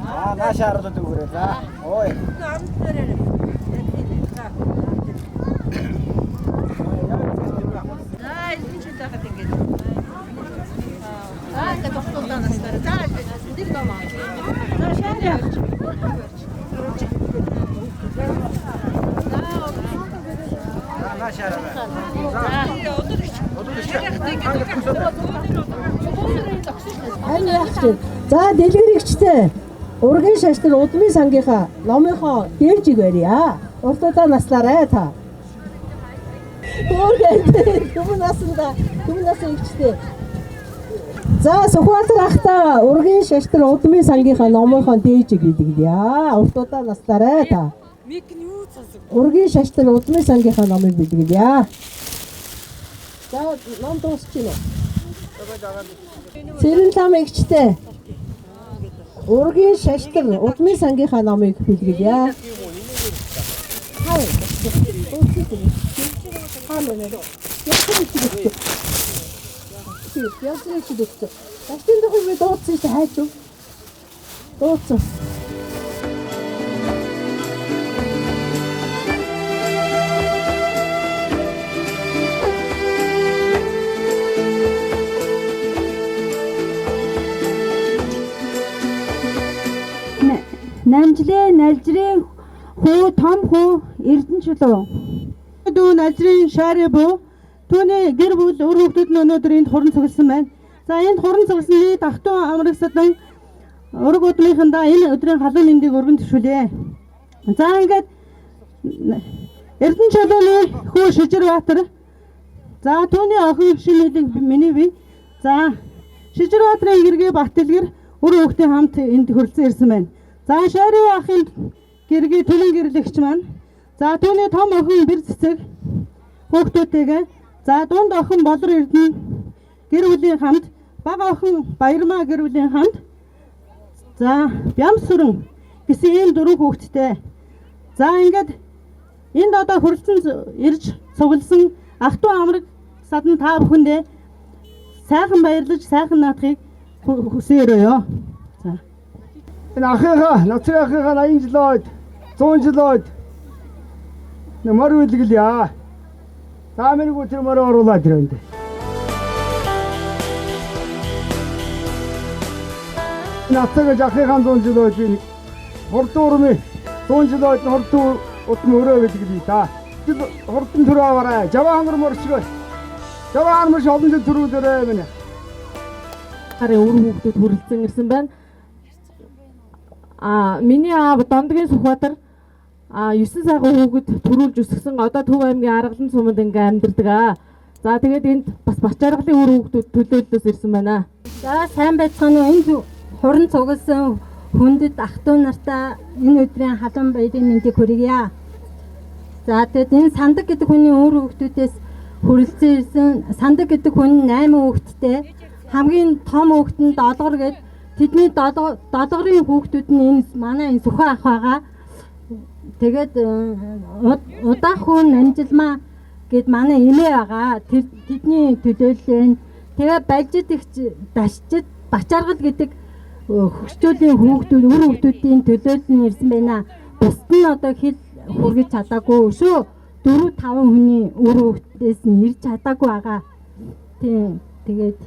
Аа нааша харуулдаг үгээрээ. За. Ой. За, энэ ч тахад ингээд. За, ингээд тогтолцоо настаар. За, нэг ном аа. За, шаарай. Нааша харуулаа. Харин яах вэ? За, дэлгэрэгчтэй. Ургийн шаштар удмын сангийнхаа номынхоо дээжийг барья. Урдуудаа наслаарай та. Хөөргөө түмэн насанда түмэн насан ихчтэй. За, Сүхбаатар ахта ургийн шаштар удмын сангийнхаа номынхоо дээжийг бэлгэлье. Урдуудаа наслаарай та. Ургийн шаштар удмын сангийнхаа номыг бэлгэлье. За, ном дуусчихно. Цэрэн лам эгчтэй. Ургийн шаштар удмын сангийнхаа номыг бэлгэлье. Хай. Гартын дохыг би дуудсан чи хайч юу? Дуудсан. Намжлээ, налжрын хүү, том хүү, Эрдэнэ чулуу. Дүү Налжрын Шари буу түүний гэр бүл үр хүүхдүүд нь өнөөдөр энд хуран цугласан байна. За энд хуран цугласан нийт ах トゥ амраг садан ураг удмынхандаа энэ өдрийн халуун мэндийг өргөн төвшүүлье. За ингээд Эрдэнэ чулууны хүү Шижирбаатар. За түүний охин Шинэлэг миний бие. За Шижирбаатарын гэргээ Баттэлгэр үр хүүхдийн хамт энд хүрэлцэн ирсэн байна. За Шари ахын гэргээ Түлэн гэрлэгч маань. За түүний том охин Бэр цэцэг хүүхдүүдтэйгээ. За дунд охин Болор Эрдэнэ гэр бүлийн хамт, бага охин Баярмаа гэр бүлийн хамт. За Бямсүрэн гэсэн ийм дөрвөн хүүхэдтэй. За ингээд энд одоо хүрэлцэн ирж цугласан ах トゥ амраг садан та бүхэндээ сайхан баярлаж сайхан наадахыг хүсэн өрөөё. За. Энэ ахыхаа, нацрын ахыхаа 80 жил ойд, 100 жил ойд нэг мор үлгэлье. За мэрэгүү тэр морь оруулаад ирэн. Нацаг гэж ахыхаа 100 жил ойд би хурдан урмын 100 жил ойд хурдан утам өрөө бэлгэлье та. Жил хурдан төрөө аваарай. Жаваа хангар морчгоо. Жаваа хангар морч олон жил төрүүлээрэй минь. Харын үр хүүхдүүд хүрэлцэн ирсэн байна. А миний аав Дондгийн Сүхбаатар 9 сайхан хүүхэд төрүүлж өсгсөн. Одоо Төв аймгийн Аргалан суманд ингээ амьдардаг аа. За тэгээд энд бас Бачаргалын үр хүүхдүүд төлөөллөөс ирсэн байна. За сайн байцгаана уу? Энд хуран цугласан хүндэт ах トゥ нартаа энэ өдрийн халуун баярын мэндийг хүргье. За тэгэд энэ Сандаг гэдэг хүний үр хүүхдүүдээс хүрэлцэн ирсэн. Сандаг гэдэг хүн 8 хүүхэдтэй. Хамгийн том хүүхэд нь Долгор гээд тэдний Долгорын хүүхдүүд нь энэ манай энэ Сүхэн ах байгаа. Тэгээд удаах хүн Амжилмаа гээд манай эмээ байгаа. Тэдний төлөөлөл. Тэгээ Балжид ихч Дашчид Бачаргал гэдэг хөгжчүүлийн хүүхдүүд үр хүүхдүүдийн төлөөлөл нь ирсэн байна. Бусд нь одоо хэл хүргэж чадаагүй өшөө 4 5 хүний үр хүүхдээс нь ирж чадаагүй байгаа. Тийм. Тэгээд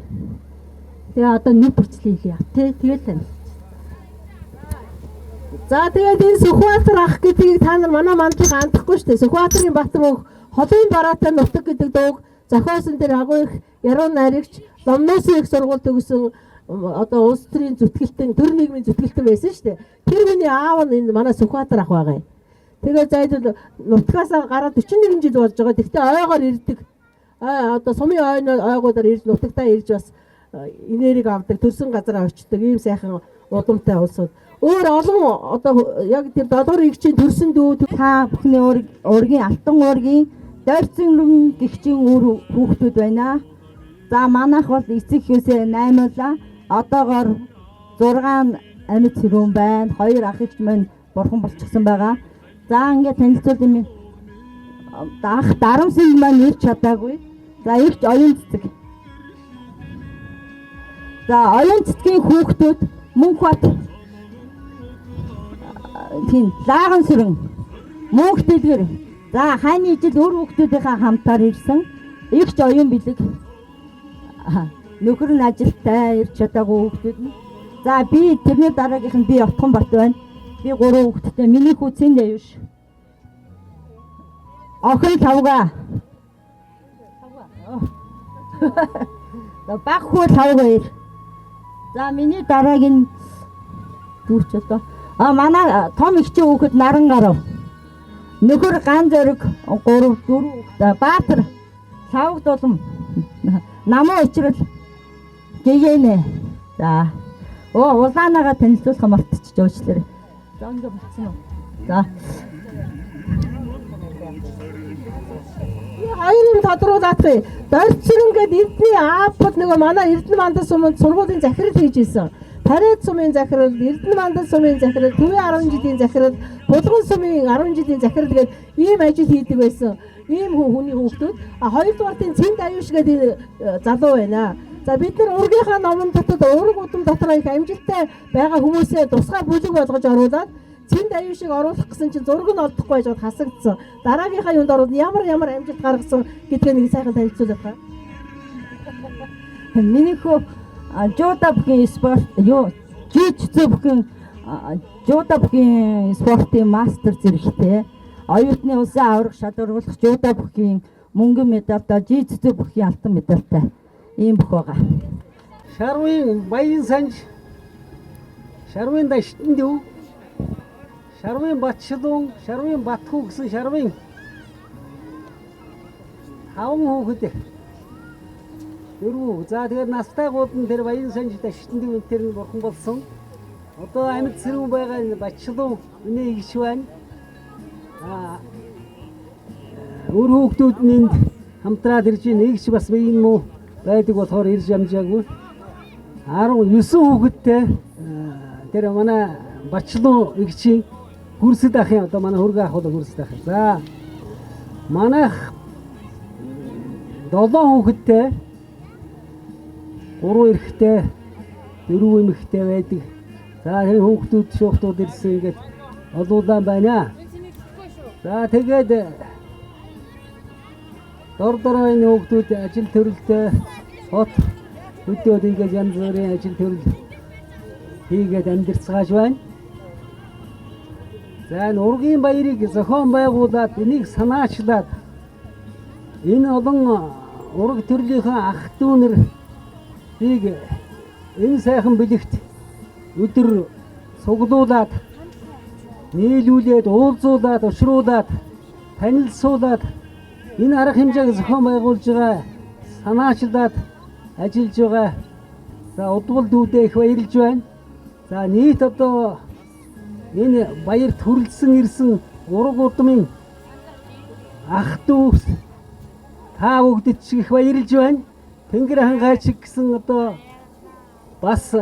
тэгээ одоо нэг бүрчлээ хийе. Тэ тэгэл тань. За тэгээд энэ Сүхбаатар ах гэдгийг та нар манай мандлыг андахгүй шүү дээ. Сүхбаатарын Батар мөнх холын бараатай нутаг гэдэг дууг зохиосон тэр агуу их яруу найрагч Ломносын их сургууль төгссөн одоо улс төрийн зүтгэлтэн төр нийгмийн зүтгэлтэн байсан шүү дээ. Тэр хүний аав нь энэ манай Сүхбаатар ах байгаа юм. Тэгээд зайдал нутгаасаа гараад 41 жил болж байгаа. Тэгтээ ойгоор ирдэг. Одоо сумын ойгуудаар ирж нутагтаа ирж бас энерги авдаг, төрсөн газараа очдог ийм сайхан удамтай улсууд. Өөр олон одоо яг тэр долгор игчийн төрсөн дүү та бүхний уургийн Алтан уургийн Дойрцонрон гэгчийн үр хүүхдүүд байна. За манайх бол эцэг эхээсээ 8-уулаа. Одоогоор 6 амьд сэрүүн байна. 2 ах эгч маань бурхан болчихсон байгаа. За ингээд танилцуул юм. Ах Дарамсыг маань ирж чадаагүй. За ирч оюун цэцэг. За оюун цэцгийн хүүхдүүд Мөнхбат тийм Лаган сүрэн Мөнх дэлгэр. За хайны ижил өр хүүхдүүдийнхээ хамтаар ирсэн. Игч оюун бэлэг. Нөхөр нь ажилтай ирж чадаагүй хүүхдүүд нь. За би тэрний дараагийнх нь би Отгонбат байна. Би 3 хүүхэдтэй. Миний хүү Цэнд аюуш. Охин Лавга. За баг хүү Лавга хоёр. За миний дараагийн дүүрч одоо манай том эгчийн хүүхэд Наран гарав. Нөхөр Ган зориг 3 4 хүүхэд. Баатар Лавг дулам. Намуу ичрэл гэгээнэ. За. Улаанаага танилцуулах мартчих уучлаарай. За ингэ болцсон уу? За. Хоёр юм тодруулаад бай. Дорцрон гээд Эрдний аав бол нөгөө манай Эрдэнэ мандал суманд сургуулийн захирал хийж исэн. Тариад сумын захирал, Эрдэнэ мандал сумын захирал, Төвийн 10 жилийн захирал, Булган сумын 10 жилийн захирал гээд ийм ажил хийдэг байсан. Ийм хүний хүүхдүүд. А хоёрдугаартын Цэнд аюуш гээд залуу байна. За бид нар ургийнхаа номон дотод ураг удам дотор их амжилттай байгаа хүмүүсээ тусгай бүлэг болгож оруулаад Цэнд аюушийг оруулах гэсэн чинь зураг нь олдохгүй байж байгаад хасагдсан. Дараагийнхаа юунд оруулна ямар амжилт гаргасан гэдгээ нэг сайхан танилцуулах байна. Миний хүү жуда бүхэн спорт юу жижигцүү бүхэн жуда бүхэн спортын мастер зэрэгтэй оюутны улсын аварга шалгаруулах жуда бүхэн мөнгөн медальтай жижигцүү бүхэн алтан медальтай ийм бүх байгаа. Шарвын Баян санж, Шарвын Даштан дэв, Шарвын Батшилуун, Шарвын Батхүү гэсэн Шарвын 5 хүүхэд. 4. За тэгэхээр настай гууд нь тэр Баян санж Даштан дэв энэ тэр нь бурхан болсон. Одоо амьд сэрүүн байгаа энэ Батшилуун миний эгч байна. Өөр хүүхдүүд нь энд хамтраад ирж байна. Эгч бас биеийн муу байдаг болохоор ирж амжаагүй. 19 хүүхэдтэй тэр манай Батчлуу эгчийн гүрсэд ахын одоо манай хөргөө ах бол гүрсэд ах. За манайх 7 хүүхэдтэй 3 эрэгтэй 4 эмэгтэй байдаг. За тэр хүүхдүүд шүүхтүүд ирсэн ингээд олуулаа байна. За тэгээд дор дорой энэ хүүхдүүд ажил төрөлтэй хот хөдөөд ингээд янз бүрийн ажил төрөл хийгээд амьдарцгааж байна. За энэ ургийн баярыг зохион байгуулад энийг санаачлаад энэ олон ураг төрлийнхээ ах дүү нарыг энэ сайхан бэлэгт өдөр цуглуулад нийлүүлээд уулзуулаад ушруулад танилцуулаад энэ арга хэмжээг зохион байгуулж байгаа санаачлаад ажиллаж байгаа. За удвал дүүдээ их баярлж байна. За нийт одоо энэ баярт хүрэлцэн ирсэн ураг удмын ах дүү та бүгдэд ч их баярлж байна. Тэнгэр хангайчиг гэсэн одоо бас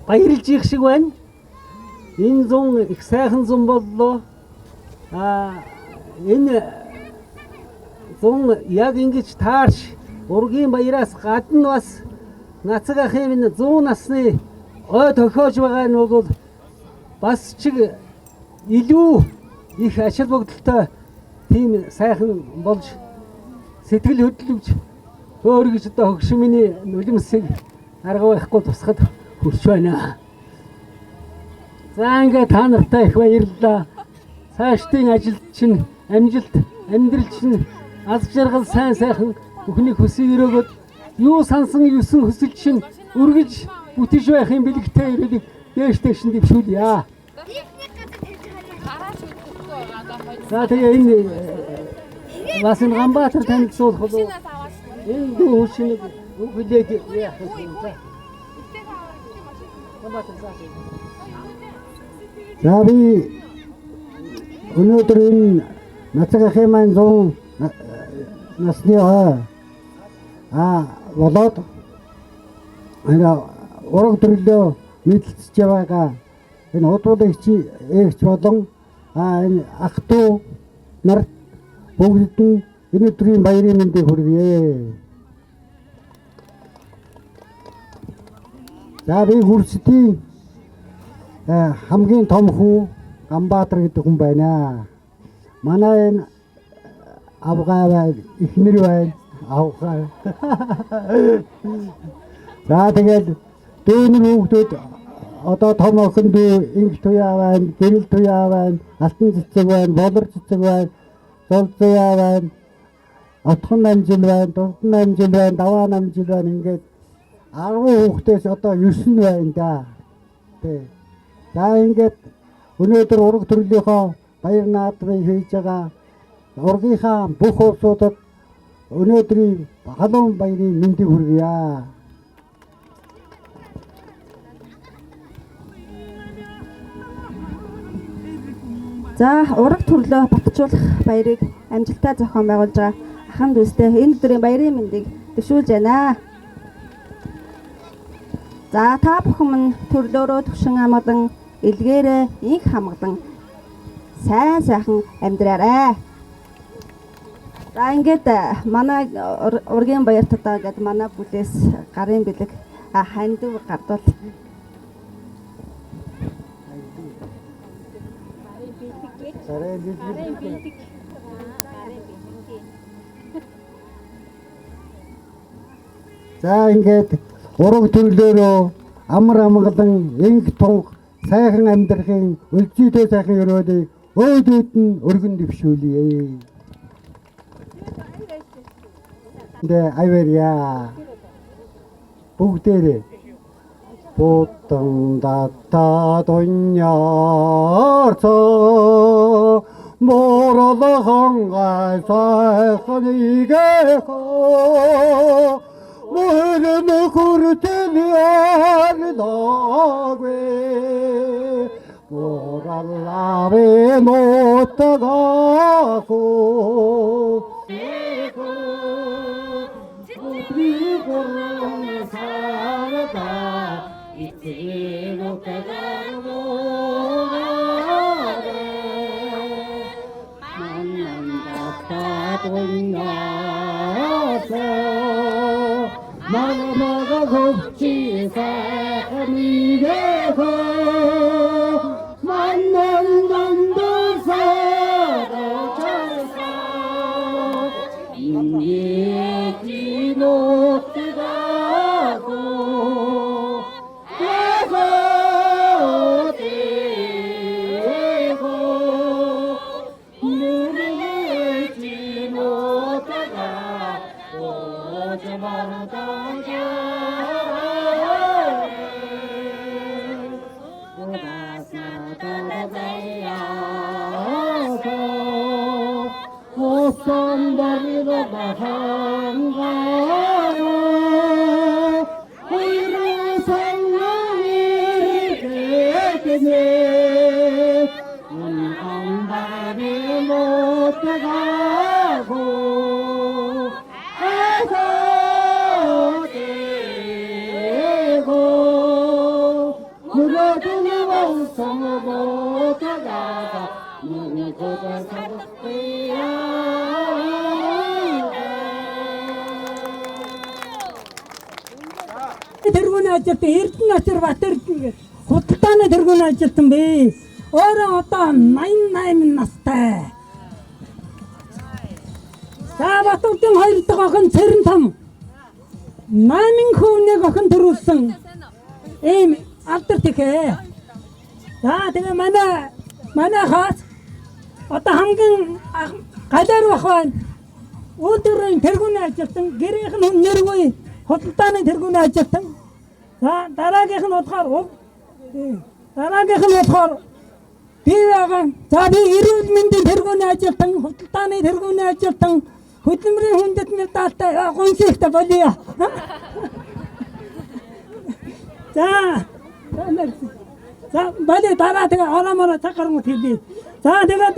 баярлж их шиг байна. Энэ зун их сайхан зун боллоо. Энэ зун яг ингэж таарч ургийн баяраас гадна бас Нацаг ахын минь 100 насны ой тохиож байгаа нь бол бас чиг илүү их ашиг богдолтой тийм сайхан болж сэтгэл хөдлөмж өөр гэж одоо хөгшмөний нулимсыг арга байхгүй тусахад хүрч байна. За ингээд та нартай их баярлалаа. Цаашдын ажилд чинь амжилт, амьдрал чинь аз жаргал сайн сайхан бүхний хүсэл өрөөгөөд юу сансан юусэн хүсэл чинь үргэлж бүтэж байхын бэлэгтэй ирэлийг дээш дээш нь дэвшүүлье. За тэгээ энэ бас энэ Ганбаатар танилцуулах бол энэ дүү шиг Хүлээж яах вэ? За би өнөөдөр энэ Нацаг ахын маань 100 насны хой болоод энэ ураг төрлөө мэдлцэж байгаа энэ худуулагч эгч болон энэ ах トゥ нарт бүгдэд нь энэ өдрийн баярын мэндийг хүргье. За би Хөрсдийн хамгийн том хүү Ганбаатар гэдэг хүн байна. Манай энэ авгай байна, эхнэр байна, авгай. За тэгэл дүүнер хүүхдүүд одоо том охин дүү Инг Туяа байна, Гэрэл Туяа байна, Алтан цэцэг байна, Болор цэцэг байна, Зул Туяа байна, Отхон намжил байна, Дурдан намжил байна, Даваа намжил байна. Ингээд 10 хүүхдээс одоо 9 нь байна да. Тэ. За ингээд өнөөдөр ураг төрлийнхөө баяр наадмыг хийж байгаа ургийнхаа бүх улсуудад өнөөдрийн халуун баярын мэндийг хүргье. За ураг төрлөө батжуулах баярыг амжилттай зохион байгуулж байгаа ахан дүүстэй энэ өдрийн баярын мэндийг дэвшүүлж байна. За та бүхэн минь төрлөөрөө төвшин амгалан, элгээрээ инх хамгалан сайн сайхан амьдраарай. За ингээд манай ургийн баярт одоо ингээд манай бүлээс гарын бэлэг хандив гардуул. За ингээд ураг төрлөөрөө амар амгалан инх тунх сайхан амьдрахын өлзийдөө сайхан өрөөлийг өөд өөд нь өргөн дэвшүүлье. Дэ аверья. Бүгдээрээ Буддан дата дуньярцоо моролхон гай сайхан игэхо мөрөн хүртэл ярлаагүй мораллавэ нотгако Тэргүүний ажилтан Эрдэнэ Бат Эрдэнэ гэж худалдааны тэргүүний ажилтан би. Өөрөө одоо 88 настай. За Батүрдийн хоёр дахь охин Цэрэн том 8 хүүнийг охин төрүүлсэн ийм алдар тэхээ. За тэгээ манай хаас одоо хамгийн галаар бах байна. Үйлдвэрийн тэргүүний ажилтан, гэрийнх нь нэргүй худалдааны тэргүүний ажилтан. За дараагийнх нь болохоор би байгаа. За би эрүүл мэндийн тэргүүний ажилтан, худалдааны тэргүүний ажилтан, Хөдөлмөрийн хүндэт медальтай гонсигтай болио. За за боли дараа тэгээ ороомороо цаг гаргууд хэлье. За тэгээд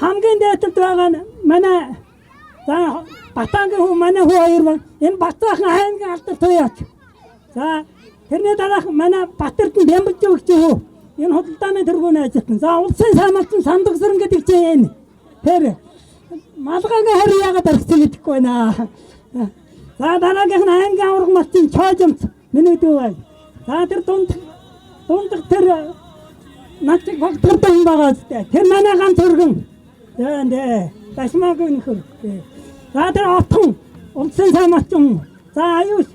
хамгийн дээдэлд байгаа нь манай за Батангийн хүү манай хүү хоёр байна. Энэ Батцаахан аймгийн алдар туяач. За тэрний дараах манай Батэрдэн Бямбалж өгч хүү. Энэ худалдааны тэргүүний ажилтан. За улсын сайн малчин Сандагсаран гэдэг чинь энэ. Тэр малгайгийн харь яагаад орхисон мэдэхгүй байна. За дараагийнх нь аймгийн аварга малчин Чоожимц миний дүү байна. За тэр дундах тэр над чиг богдгортой хүн байгаа үстэй. Тэр манай ганц өргөн. За нэ. Дашмаагүй нөхөр. За тэр отхон улсын сайн малчин. За аюус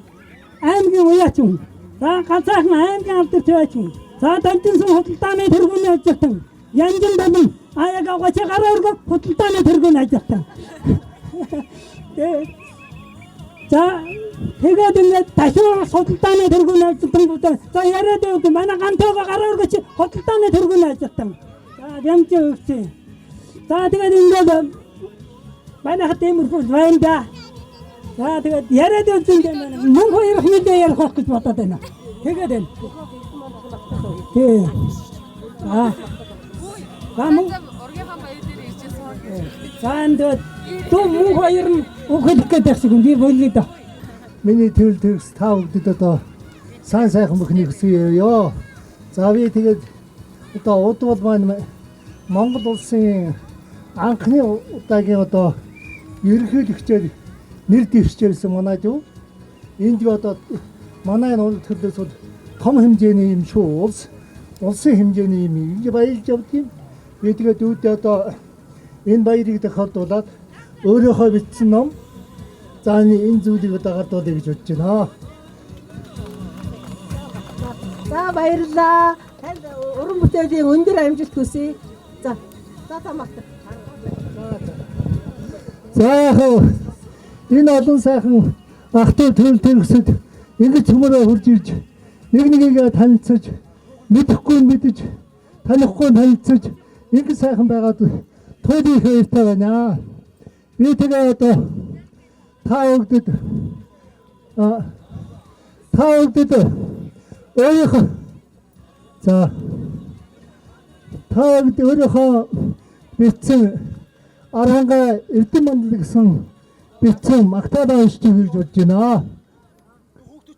аймгийн уяачин. За ганцаахан аймгийн алдар туяачин. За Донтинсон худалдааны тэргүүний ажилтан. Янжин болон аяг авгаач гараа өргө худалдааны тэргүүний ажилтан. За тэгээд ингээд ташуу худалдааны тэргүүний ажилтан. За яриад байв манай гантайгаа гараа өргөч худалдааны тэргүүний ажилтан. За янжин өгсөн. За тэгээд ингээд манайхад тиймэрхүү байна да. За тэгээд яриад явсан юм байна. Мөнх хоёр мэдээ ярих байх гэж бодоод байна. Тэгээд байна. Тий. Аа. За мөн ургийнхаа баяр дээр ирж байсан. За энэ дүү мөнх хоёр нь үг хэлэх гээд байх шиг юм. Би болио да. Миний төрөл төрс та бүгдэд одоо сайн сайхан бүхнийг хүсье ёо. За би тэгээд одоо удвал маань Монгол улсын анхны удаагийн одоо ерөнхийлөгчөөр нэр дэвшижсэн манай дүү. Энд одоо манай энэ төрлөөс бол том хэмжээний юм шүү улсын хэмжээний юм ингэж баярлж явд юм. Би тэгээд үүдээ одоо энэ баярыг тохиолдуулаад өөрөөхөө бичсэн ном за энэ зүйлийг одоо гардуулъя гэж бодож байна. За баярлалаа. Танд уран бүтээлийн өндөр амжилт хүсье. За за тамаах. За яг энэ олон сайхан ах トゥ төрөл төрөсөд ингэж цөмөрөө хурж ирж нэг нэгийг танилцаж мэдэхгүй мэдэж танихгүй танилцаж ингэж сайхан байгаад туйлын их баяртай байна. Би тэгээ одоо та бүгдэд өөрийнхөө за та бүгд өөрийнхөө бичсэн Архангай Эрдэнэ мандал гэсэн бичсэн магтаалаа уншиж гэж бодож байна.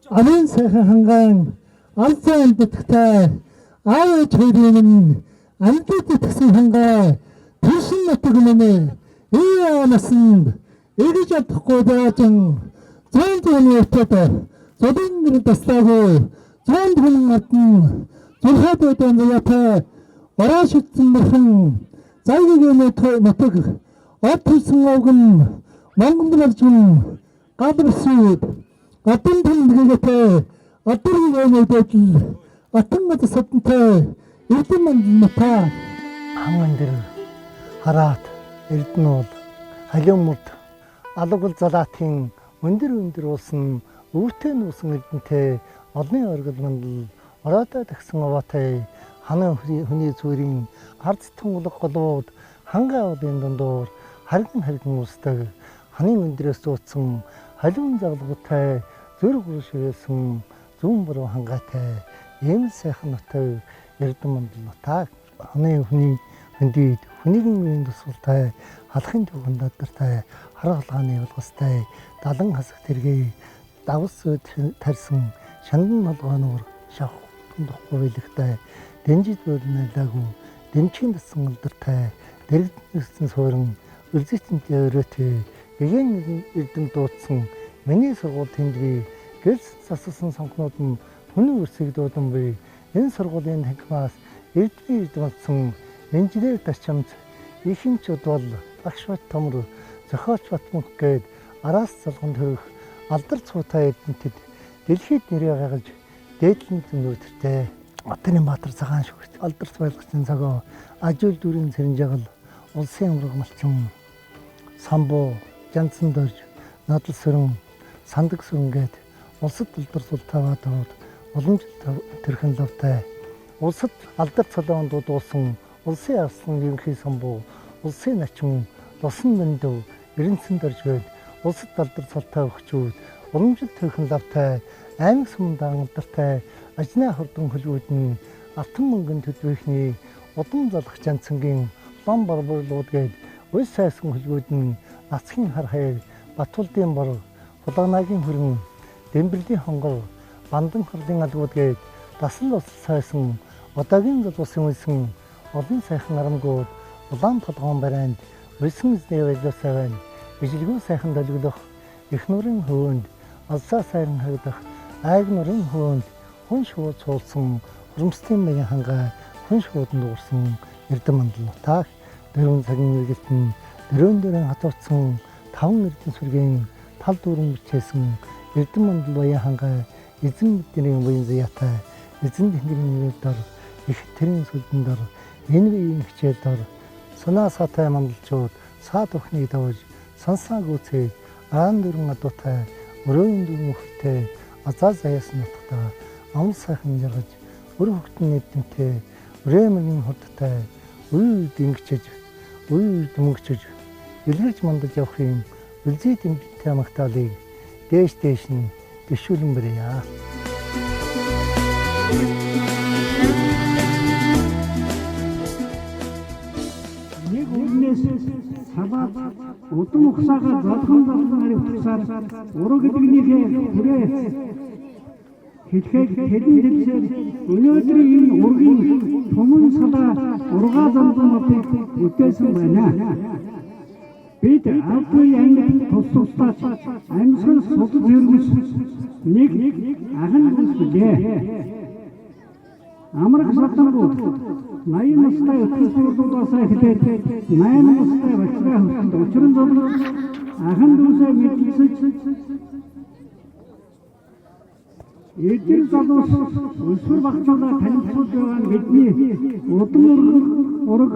Амын сайхан хангаан алзан бутагтай аав ээж хоёрын минь амьд итгэсэн хангай төрсөн нутаг минь ээ насанд эргэж чадахгүй байжин зүүн зүүн өтөд зодын гэр таслаагүй зүүн хүн модон зурхаад байдаг заяатай ороо шидсэн бурхан зайгийн нутаг од төрсөн овгон Монгол болжин гал бисүүд гадан тэмдэглэтэй одорын өнөдөл атан гад садантай Эрдэнэ мандал нутаа хан өндөр хараат Эрдэнэ уул халиун мод алгал залаатын өндөр өндөр уулсан өвөртэй нуусан эрдэнтэй олны оргил мандал ороодоо тагсан овоотой ханан хүний зүрийн ард тунгалаг голууд хангай уулын дундуур харган харган уусдаг ханын өндрөөс зууцсан халиун загалгуутай зүрх гүр ширээсэн зүүн буруу хангайтай ийм сайхан нутаг Эрдэнэ мандал нутаг ханын хүний хөндийд хүнийгэн үеийн тусгалтай халахын түүхэн дадартай хар халгааны улгастай далан хасах тэргээ давс тарьсан шандан толгойнуур шавх тундахгүй билэгтэй дэнжид бөөрнөлаагүй дэнчийн дасан алдартай дэрэгдэн суурин үлзэтэнтэй өрөөтэй гэгээн эрдэм дуудсан миний сургууль тэнд бий гэрс зассан сонгонууд нь хүний үсгийг дуудан бий энэ сургуулийн танхимаас эрдмийн эрдэм болсон инженер Дачамт ихэнч удвал багш бат томор зохиолч Батмөнх гээд араас залган төрөх алдар цуутай эрдэмтэд дэлхийд нэрээ гайхаж дээдлэн зөнөөдөртэй Отны Баатар цагаан шүгт алдарт баялгацын цагоо ажил дүрийн цэрэнжагал улсын амраг малчин самбуу Жанцсан дорж надал сүрэн сандаг сүрэн гээд улсад алдар султайгаа тууд уламжлалт тэрхэн лавтай улсад алдар цолоон дуудуулсан улсын арслан ерөнхий самбуу улсын начин лусан мөндөв Эренцэн доржгээд улсад далдар цалтай өгчүүд уламжлалт тойхон лавтай аймаг сумдаа алдартай ажнаа хордон хөлгүүд нь алтан мөнгөн төдвийнхний удам залах чанцангийн лам борборлууд гээд уй сайсан хөлгүүд нь нацгийн хар хаяг Батулдын бор Хулгайнагийн хүрэн Дэмбэрлийн хонгор Бандан харлын алгууд гээд дасал ус сайсан одоогийн залуусын үлсэн олон сайхан арамгууд улаан толгоон барайнд уйсан эзний ажилласаа байна. Ижилгүй сайхан долгилох их нурын хөвөнд алсаа сайран хагдах айг нурын хөвөнд хүн шууд цуулсан урамсдын маяг хангаа хүн шуудан дуурсан Эрдэм мандал нутаах 4 цагийн эргэлт нь 4 хатууцсан 5 эрдэн сүргийн тал дүүрэн бичээсэн Эрдэм мандал баян хангаа эзэн бидний буян зяатай эзэн тэнгэрийн нэрээр дор их тэрийн сүлдэн дор энэ үеийн хичээл дор санаа саатай мандалчууд саад өхнийг давж сансаа гүйцээж аан дөрвөн адуутай өрөөн дөрвөн хөлтэй азаа заяасан нутагтаа амл сайхан жаргаж өр хөвгтөн нийтэмтэй өрөө мөрийн хурдтай үе үед ингэчж үе үед мөнгөчж илэрч мандаж явахын үлзий дэмжинтэй магтаалыг дээш дээш нь дэвшүүлэн барья. Нэг үгнээс салаад удам ухсаагаа золхон золхон аривтгсаар ураг гэдгнийхээ хүрээ хэлхээ хэдэн тэгсээр өнөөдрийн энэ ургийн түмэн салаа ургаа золгон модыг бүтээсэн байна. Бид албан ангид тус тусдаа амьсгал судал хэрэгс нэг ахын бүс билээ. Амрах садангууд 80 настай өтгөн суурлуудаас эхлээд 8 настай бачраа хүртэл учран зовлон ахын дүүсээ мэдлсэж эдгээр залуус өсвөр багцуулаа танилцуулж байгаа нь бидний удам ураг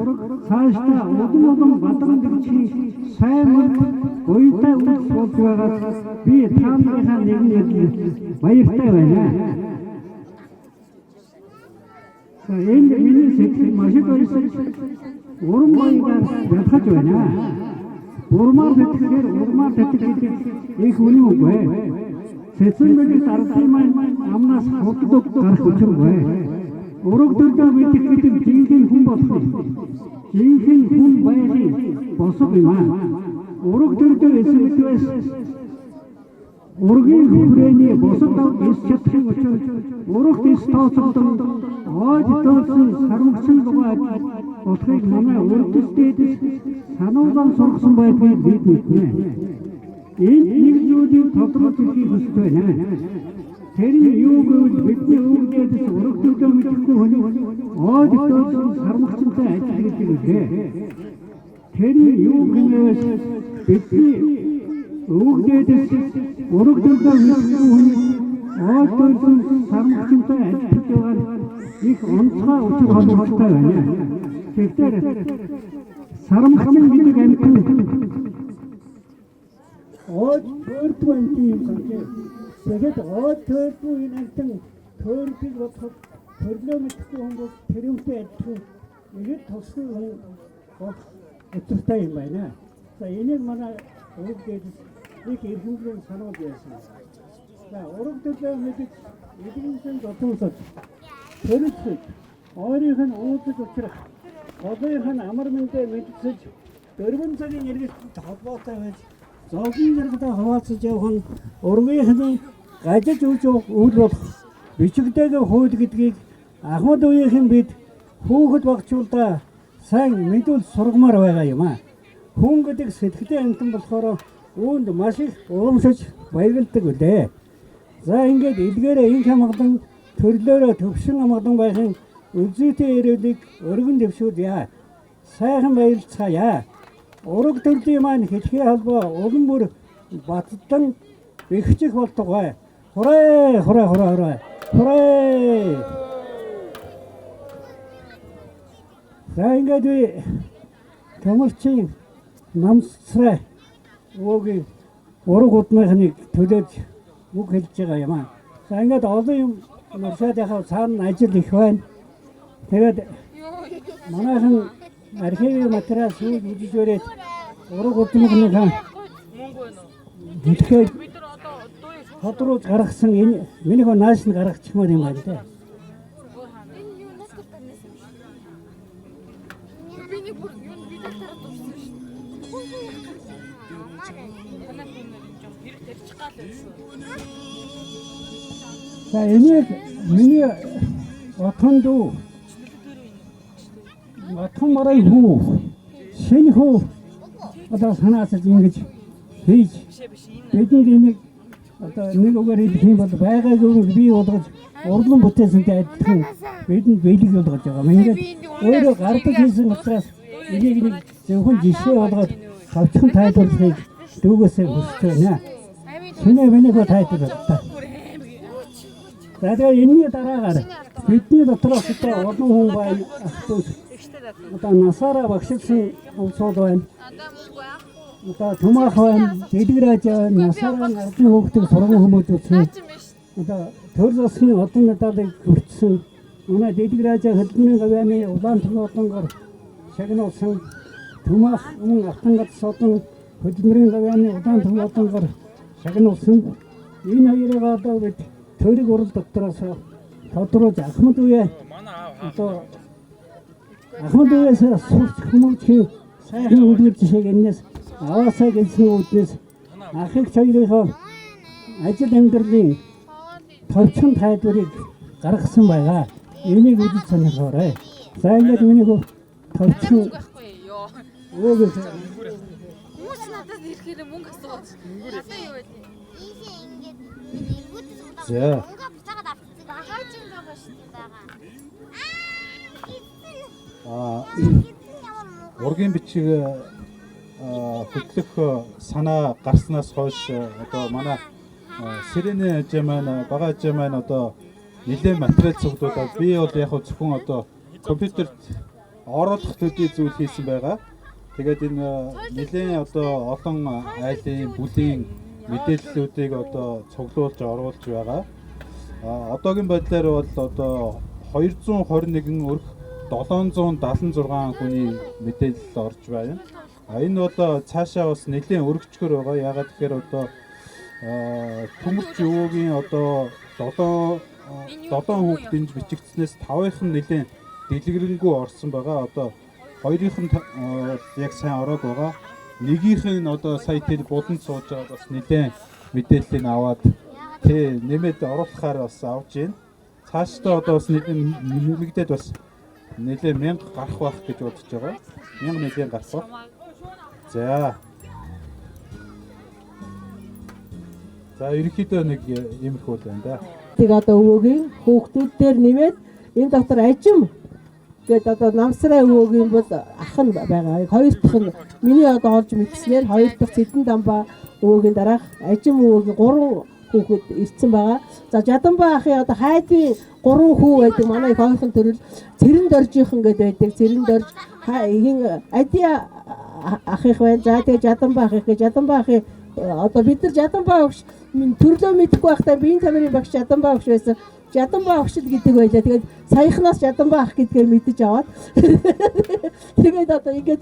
цаашдаа удам удам бадран дэгжхийн сайн мөрд буянтай үйлс болж байгаас би та нарынхаа нэгэн эдэл баяртай байна. За энэ миний сэтгэл маш их баясаж уран баягаар ялгаж байна. Урмаар тэтгэхээр урмаар тэтгэх гэдэг их үнэн үг бай. Цэцэн бэлэг дардын маань амнаас худал гарах учиргүй. Ураг төрлөө мэдэх гэдэг жинхэнэ хүн болох жинхэнэ хүн байхын босго юм аа. Ураг төрлөө эсвэдвэс ургийн хүрээний босод эс чадахын учир урагт эс тооцогдсон ойд төөлсөн сармагчин дугуй болохыг манай урдс дээдэс сануулan сургасан байдгийг бид мэднэ. Энд нэг зүйлийг тодруулж хэлхийг хүсэж байна. Тэр нь юу гэвэл бидний өвөг дээдэс ураг төрлөө мэдэхгүй хүн ойд төөлсөн сармагчинтай адил гэдэг үлээ. Тэр нь юу гэмээс бидний өвөг дээдэс ураг төрлөө мэдэхгүй хүн ойд төөлсөн сармагчинтай адилтгаж байгаа нь их онцгой учир холбоотой байна. Тэгэхээр сармагчин гэдэг амьтан ойд төөрдгөө амьтан юм санджээ. Тэгээд ойд төөрдгөө энэ амьтан төөрдгийг бодоход төрлөө мэдэхгүй хүн бол тэрүүнтэй адилхан ихэд тусгүй хүн болох учиртай юм байна. За энийг манай өвөг дээдэс их эрхэмлэн сануулж байсан. За ураг төлөө мэдэж эдгэнсэн дутуусаж төрөлцөж ойрынх нь уулзаж учрах голынх нь амар мэндэ мэдсэж 4 цагийн эргэлтэд холбоотой байж зовлон жаргалаа хуваалцаж явах нь ургийнх нь гажиж үж үйл болох бичигдээгүй хууль гэдгийг ахмад үеийнхэн бид хүүхэд багчуулдаа сайн мэдүүл сургамаар байгаа юм аа. Хүн гэдэг сэтгэлтэй амьтан болохоор үүнд маш их урамшиж баярлдаг үлээ. За ингээд илгээрээ инх хамгаалан төрлөөрөө төвшин хамгаалан байхын үлзийтэй эрүүлийг өргөн дэвшүүлье. Сайхан баярлцгаая. Ураг төрлийн маань хэлхий холбоо улам бүр баттан бэхжих болтугай. Хурээ хураа хураа хураа. Хурээ. За ингээд би Төмөрчийн намсрай өвөгийн ураг удмынхныг төлөөж үг хэлж байгаа юм аа. За ингээд олон юм нуршаад яхаа цаана ажил их байна. Тэгээд манайхан архивын материал сүүл үзэж өрөөд Ураг удмынхаа дэлхийд тодруулж гаргасан энэ миний хөө нааш нь гаргачихмаар юм байна те. За энийг миний отхон дүү отхон марай хүү шинэ хүү одоо санаасаж ингэж хийж бидэнд энийг одоо нэг үгээр хэлэх юм бол байгаагүй бий болгож урлан бүтээсэнтэй адилхан бидэнд бэлэг болгож байгаа. Ингээд өөрөө гардаг хийсэн учраас энийг нэг зөвхөн жишээ болгоод товчхон тайлбарлахыг дүүгээсээ хүсэж байна. Шинэ миний хөө тайлбарлаа. За тэгээ энэний дараагаар бидний дотроос одоо олон хүн байна. Ах дүүс одоо насаараа багшилсан улсууд байна. Одоо Тумаах байна, Дэлгэраж байна, насаараа ардын хүүхдийг сурган хүмүүжүүлсэн. Одоо төр засгийн олон медалийг хүртсэн. Манай Дэлгэраж хөдөлмөрийн гавьяаны улаан төлөөлөнгөөр шагнуулсан. Тумаах мөн Алтангад содон хөдөлмөрийн гавьяаны улаан төлөөлөнгөөр шагнуулсан. Энэ хоёрыг одоо бид төрөг урал дотроос тодруулж Ахмад үе одоо Ахмад үеэс сурч хүмүүжхийн сайхан үлгэр жишээг энэс аваасаа гэсэн үүднээс ах эгч хоёрынхоо ажил амьдралын товчхон тайлбарыг гаргасан байгаа. Энийг үзэж сонирхоорой. За ингээд миний товчхон өвөг Хүмүүс надад ирэхээр мөнгө асуугаад. Надад юу вэ? За. Ургийн бичиг хөтлөх санаа гарснаас хойш одоо манай Сирэний ажээ маань, бага ажээ маань одоо нэлээд материал цуглуулад би бол яг зөвхөн одоо компьютерт оруулах төдий зүйл хийсэн байгаа. Тэгээд энэ нэлээд одоо олон айлын бүлийн мэдээллүүдийг одоо цуглуулж оруулж байгаа. Одоогийн байдлаар бол одоо 221 өрх 776 хүний мэдээлэл орж байна. Энэ бол цаашаа бас нэлээд өргөчгөр байгаа. Яагаад гэхээр одоо Төмөрч өвөөгийн одоо 7 хүүхэд энд бичигдснээс 5-ынх нь нэлээд дэлгэрэнгүй орсон байгаа. Одоо хоёрынх нь яг сайн ороог байгаа. Нэгийнх нь одоо сая тэр буланд сууж байгаа бас нэлээд мэдээллийг аваад тий нэмээд оруулахаар бас авч байна. Цаашдаа одоо бас нэлээд нэмэгдээд бас нэлээд 1000 гарах байх гэж бодож байгаа. 1000 нэлээд гарах байх. За. За ерөнхийдөө нэг иймэрхүү л байна да. Тэг одоо өвөөгийн хүүхдүүд дээр нэмээд энэ дотор ажим гээд одоо намсраа өвөөгийн бол ах нь байгаа. Хоёр дахь нь миний одоо олж мэдснээр хоёр дахь Цэдэн дамба өвөөгийн дараах ажим өвөөгийн 3 хүүхэд ирсэн байгаа. За Жаданбаа ахын одоо хайдын 3 хүү байдаг. Манай их ойрхон төрөл Цэрэн доржийнхан гэдэг байдаг. Цэрэн дорж хин Адиа ахих байна. За тэгээ Жаданбаа ахих гэж Жаданбаа ахын одоо бид нар Жаданбаа багш төрлөө мэдэхгүй байхдаа биеийн тамирын багш Жаданбаа багш байсан. Жаданбаа багш л гэдэг байлаа. Тэгээд саяхнаас Жаданбаа ах гэдгээр мэдэж аваад тэгээд одоо ингээд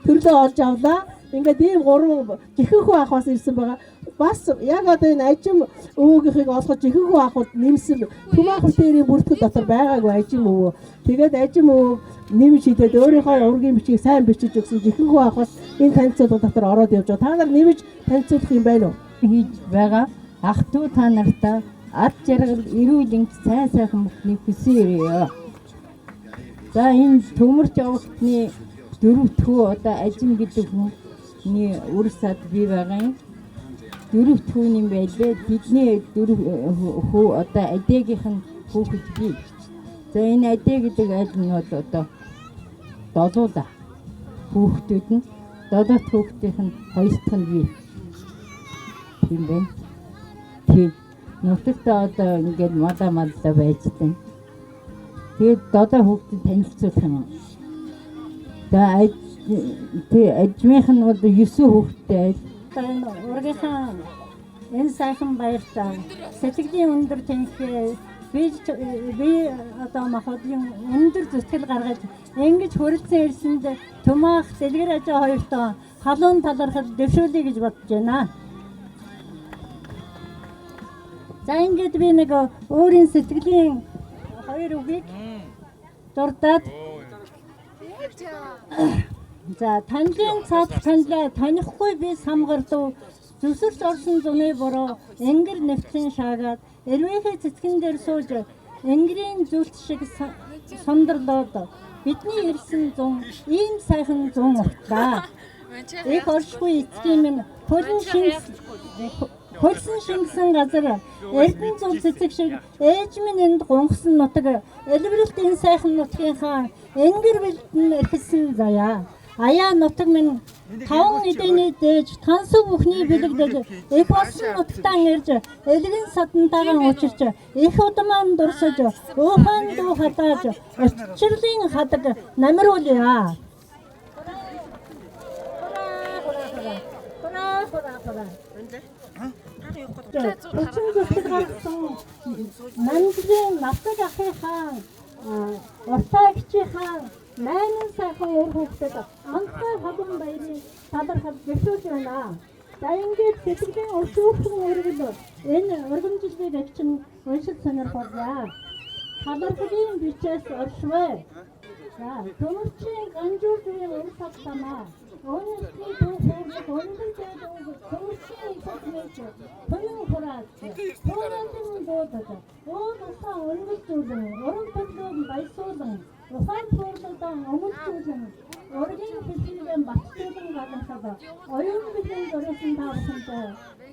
төрлөө олж авлаа. Ингээд ийм 3 жихэнхүү ах бас ирсэн байгаа. Бас яг одоо энэ ажим өвөөгийнхийг олоход жихэнхүү ахууд нэмсэн. Түмаах бүтээрийн бүртгэл дотор байгаагүй ажим өвөө. Тэгээд ажим өвөө нэмж хідээд өөрийнхөө ургийн бичгийг сайн бичиж өгсөн жихэнхүү ах бас энэ танилцуулга дотор ороод явж байгаа. Та нар нэмж танилцуулах юм байна уу? Хийж байгаа ах トゥ та нартаа ад жаргал эрүүл энх сайн сайхан бүхнийг хүсэн өрөөе. За энэ төмөрч овогтны дөрөвт хүү одоо ажим гэдэг хүний үр сад бий байгаа юм. Дөрөвт хүүний байлээ. Тэдний дөрөв хүү одоо адегийнх нь хүүхэд бий. За энэ адэ гэдэг айл нь бол одоо долуула хүүхдүүд нь долоот хүүхдийнх нь хоёр дахь нь бий. Тийм байна. Тийм. Нутагтаа одоо ингээд мада маллаа байж тань. Тэгээд долоо хүүхдэд танилцуулах юм. За тий ажмынх нь бол 9 хүүхэдтэй айл. Энэ ургийнхаа энэ сайхан баяртаа сэтгэлийн өндөр тэнхээ Би одоо Махбодын өндөр зүтгэл гаргаж ингэж хүрэлцэн ирсэнд Түмаах Дэлгэр Ажаа хоёртоо халуун талархал дэвшүүлье гэж бодож байна. За, ингээд би нэг өөрийн сэтгэлийн хоёр үгийг дурдаад. За, танилын цаад танилаа, танихгүй би самгардав, зүсэрч орсон зуны бороо энгэр нэвтлэн шаагаад, эрвээхэй цэцгэн дээр сууж энгэрийн зүлт шиг сундарлоод бидний ирсэн зун ийм сайхан зун угтлаа. Их оршихуй эцгийн минь, хөлн шингэс хөлсөн шингэсэн газар эрдэнэ зул цэцэг шиг ээж минь энд гунхсан нутаг элбэрэлт энэ сайхан нутгийнхаа энгэр бэлдэн эрхэлсэн заяа. Аяа нутаг минь, таван эдэний дээж тансаг бүхний бэлэгдэж их болсон нутагтаа ирж элгэн садантайгаа учирч их удмаан дурсаж уухайн дуу хатааж учирлын хадаг намируулъя. Хура хура хура. Хүчин зүтгэл гаргасан Нандлын Нацаг ахынхаа уртаа эгчийнхаа найман сайхан үр хүүхдэд онцгой халуун баярын талархал дэвшүүлж байна. За, ингээд сэтгэлийн өшөөхөн өргөл энэ өргөмжлөлийг эгчин уншиж сонирхолъё. Талархлын бичээс оршвэ. За, төмөрчийн ганжуур зүгийн уран савтамаа. Өнөөдрийн дүү хүүрэх өндөр дээд төмөрчийн их мэж түнэн хурааж түүнэлэн буудаж ууд усаа өнгөлзүүлэн уран төлөв баясуулан ухаан туурлуудан өмөлзүүлэн ургийн хэлхийгэн батжуулан гадархад оюун бэлэн зориулсан та бүхэндээ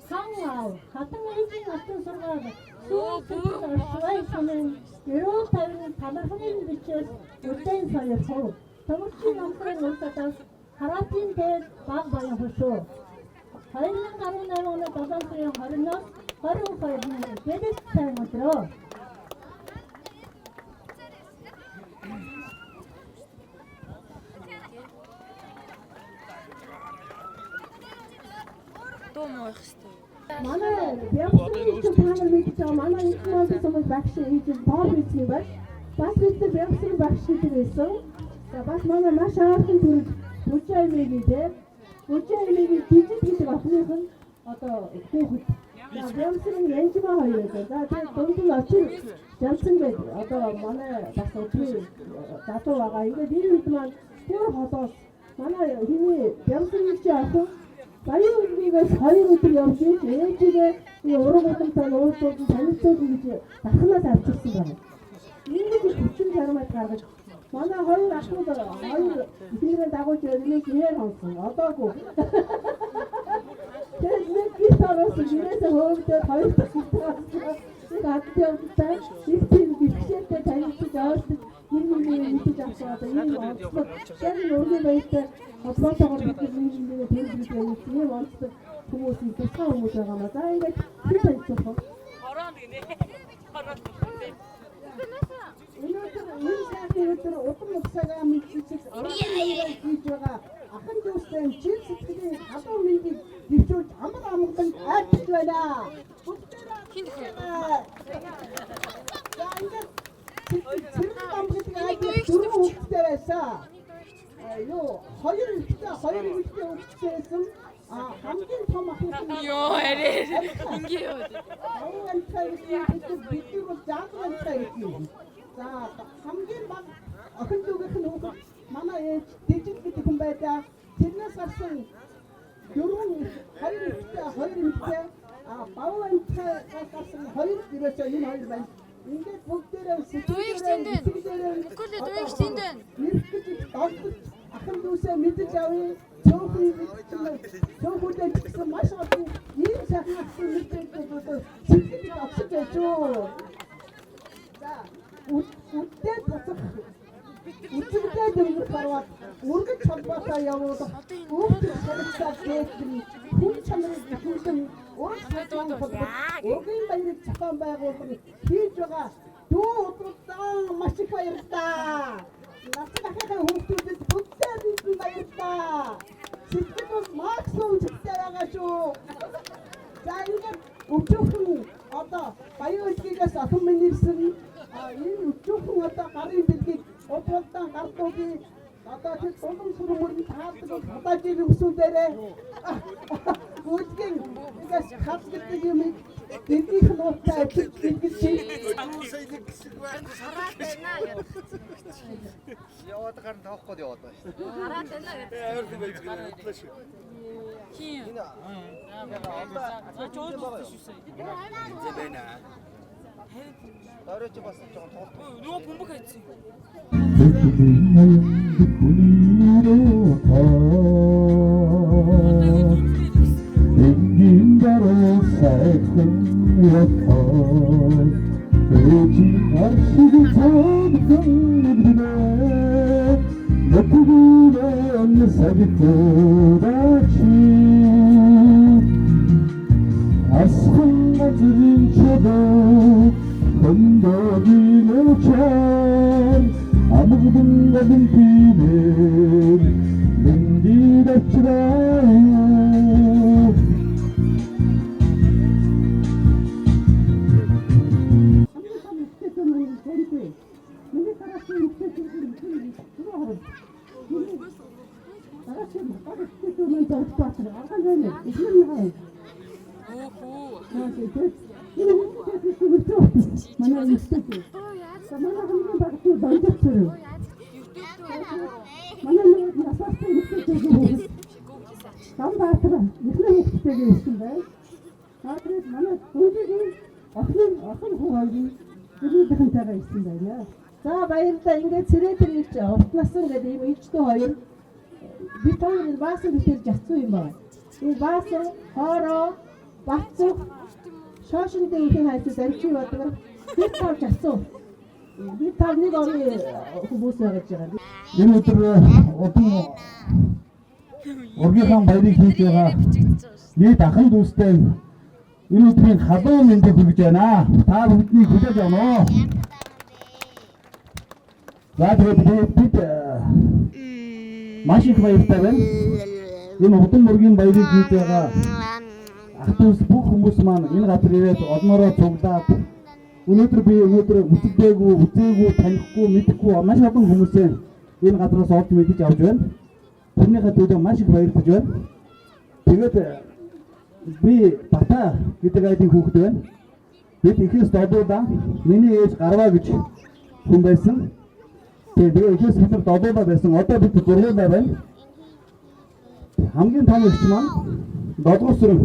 хан аав хатан ээжийн алтан сургаал сүүн сэтгэл оршвай хэмээн эрүүл тайван талархлын бичээс үлдээн соёрхов. Төмөрчийн намтрын улсадаас Хараатын дээд баг баян хөшөө. 2018 оны 7 сарын 20-ноос 22-ны дэлгэц сайн өдрөө. Дуу муу байх хэвээр. Манай Бямсрын чинь та нар мэдж байгаа, манай информацийн сумын багш хийж топ хийсэн багш. Бас бид нар Бямсрын багш гэдэг байсан. За, бас манай маш ойрхон төрөл Бүжээ аймгийн те. Бүжээ аймгийн дижит гэдэг охиных нь одоо хүүхэд. За, Бямсрын Янжима хоёр байсан. За, тэгээд дунд нь очир Жансан гэдэг одоо манай бас өдрийн залуу байгаа. Ингээд энэ үед маань бүр холоос манай хиний Бямсрын чи охин Баян үлгийгээс 2 өдөр явж иж ээжигээ энэ уран удамтай уулзуулан танилцуулна гэж дархнаас авчирсан байна. Ингэж их хүчин чармайд гаргаж манай хоёр ахнууд хоёр эхнэрээ дагуулж нэг нэр хонсон. Одоогүй. Тэгээд нэг гэрт оруулсан, гэрээсээ хөөгдөөд хоёр дахь нэг адд явдалтай их тийм бэрхшээлтэй танилцаж ойртож нэг нэг мэдэж авсан одоо ийм онцлог яг энэ ургийн баяртай холбоотойгоор бид нэг нэгээ төрөл гэж ийм онцлог хүмүүс, юм тусгай хүмүүс байгаа маа. За, ингээд хэн танилцуулах вэ? Өнөөдөр энэ сайхан өдөр удам угсаагаа мэдчихэж хийж байгаа ахын дүүстэй чин сэтгэлийн халуун мэндийг дэвшүүлж амар амгалан айдаж байна. Хин төхөө. За, ингээд Цэрэг дам гэдэг айлын дөрвөн хүүхэдтэй байсан. Юу, хоёр эрэгтэй, хоёр эмэгтэй хүүхэдтэй байсан. А хамгийн том ахын Йоо, арай ингээ яваад. Давуу амттай гэдэг бидний бол заалган амттай гэдэг юм. За, хамгийн бага охин дүүгийнх нь хүүхэд манай ээж Дижил гэдэг хүн байлаа. Тэрнээс гарсан дөрвөн, хоёр эрэгтэй, хоёр эмэгтэй, а бав амтгаас гарсан хоёр ерөөсөө энэ хоёр байна. Ингээд бүгдээрээ Дүүийг тэнд байна. Миколэ, дүүийг тэнд байна. Нэрх гэж догдож ахын дүүсээ мэдэж авъя. Цөөхөн цөөхүүдээ ч гэсэн маш олон ийм сайхан ахын мэдээж одоо сэтгэл огсож байж юу. За, үдтэй буцах, үзэгдээд өнгөрөх барваад үргэлж холбоотой явуулах үүрэг харилцаа дээдлэн хүн чанарыг ихүүлэн ураг садлан холбох ургийн баярыг зохион байгуулан хийж байгаа дүү удалдан маш их баярлалаа. Нацаг ахынхаа хүүхдүүдэд бүгдээр нь баярлалаа. Сэтгэл бол максимум зэгтэй байгаа шүү. За, ингээд өчүүхэн одоо Баян үлгийгээс охин минь ирсэн. Удвалдан гардуугийн одоо тэр дулан сүрэн мөрөнд таардаг халаажийн өмсүүдээрээ үлгэн нэгээс хал гэдэг юм дэргийнх нь ууттай адил дэлгэж Хараад байна гэдэг. Яваад гарн тавах гээд яваад байна шүү дээ. Хараад байна гэдэг. Амар тийм байж байгаа юм шүү. Хин. Энэ Наач уулзсан шүү сая. Зэ байна. Дөрөж бас жоохон тоглолт. Нөгөө бөмбөг хайцсан. Энгийн даруу сайхан явах Эжи аршиг цаадхан нүднэ Нүдгүүрэн сагтуудачи Асхан газрын чодоо хөндөөгийн учаар амгдан голон пинэр мэндийг авчраа. Хамгийн том эмэгтэйчүүд маань таньдаг. Миний дараагийн эмэгтэйчүүд нь түрүү харав. Дараагийн баг эмэгтэйчүүд маань зогсож байна. Арган байна. Эхнэр нь хаа. Өөх үү. Энэ эмэгтэйчүүд мөртөө. Манай эмэгтэйчүүд. За манай хамгийн баг чинь донжих зэрэг. Манай нэг насаартай эмэгтэйчүүд Ганбаатар эхнэр хүүхдтэйгээ ирсэн байна. Наадмын манай дүүжигийн охин охин хүү хоёрын гэрийнхэнтэйгээ ирсэн байна. За баярлалаа. Ингээд цэрээдэр ирж урт насан гэдэг ийм эгчтэй хоёр бид хоёр энэ баасан битэр жацсан юм байна. Энэ баасан, хоороо, бацх, шоошин дээхийн хайцад дамжин бодгор бид тав жацсан. Бид тав нэг орны хүмүүс байгаа гэж байгаа. Энэ өдөр удан ургийнхаа баярыг хийж байгаа нийт ахын дүүстэй энэ өдрийн халуун мэндийг хүргэж байна. Та бүгднийг хүлээж авна уу? За тэгээд бид маш их баяртай байна. Энэ удан мөргийн баярыг хийж байгаа ах дүүс бүх хүмүүс маань энэ газар ирээд олноороо цуглаад өнөөдөр би өнөөдөр үздэггүй, үзээгүй, танихгүй, мэдэхгүй маш олон хүмүүсээ энэ газараас олж мэдэж авч байна. Тэрнийхээ төлөө маш их баярлаж байна. Тэгээд би Бата гэдэг айлын хүүхэд байна. Бид ихээс додуудаа миний ээж Гарваа гэж хүн байсан. Тэгээ ихээс бид нар додуудаа байсан. Одоо бид зургуулаа байна. Хамгийн том эгч маань Долгор сүрэн.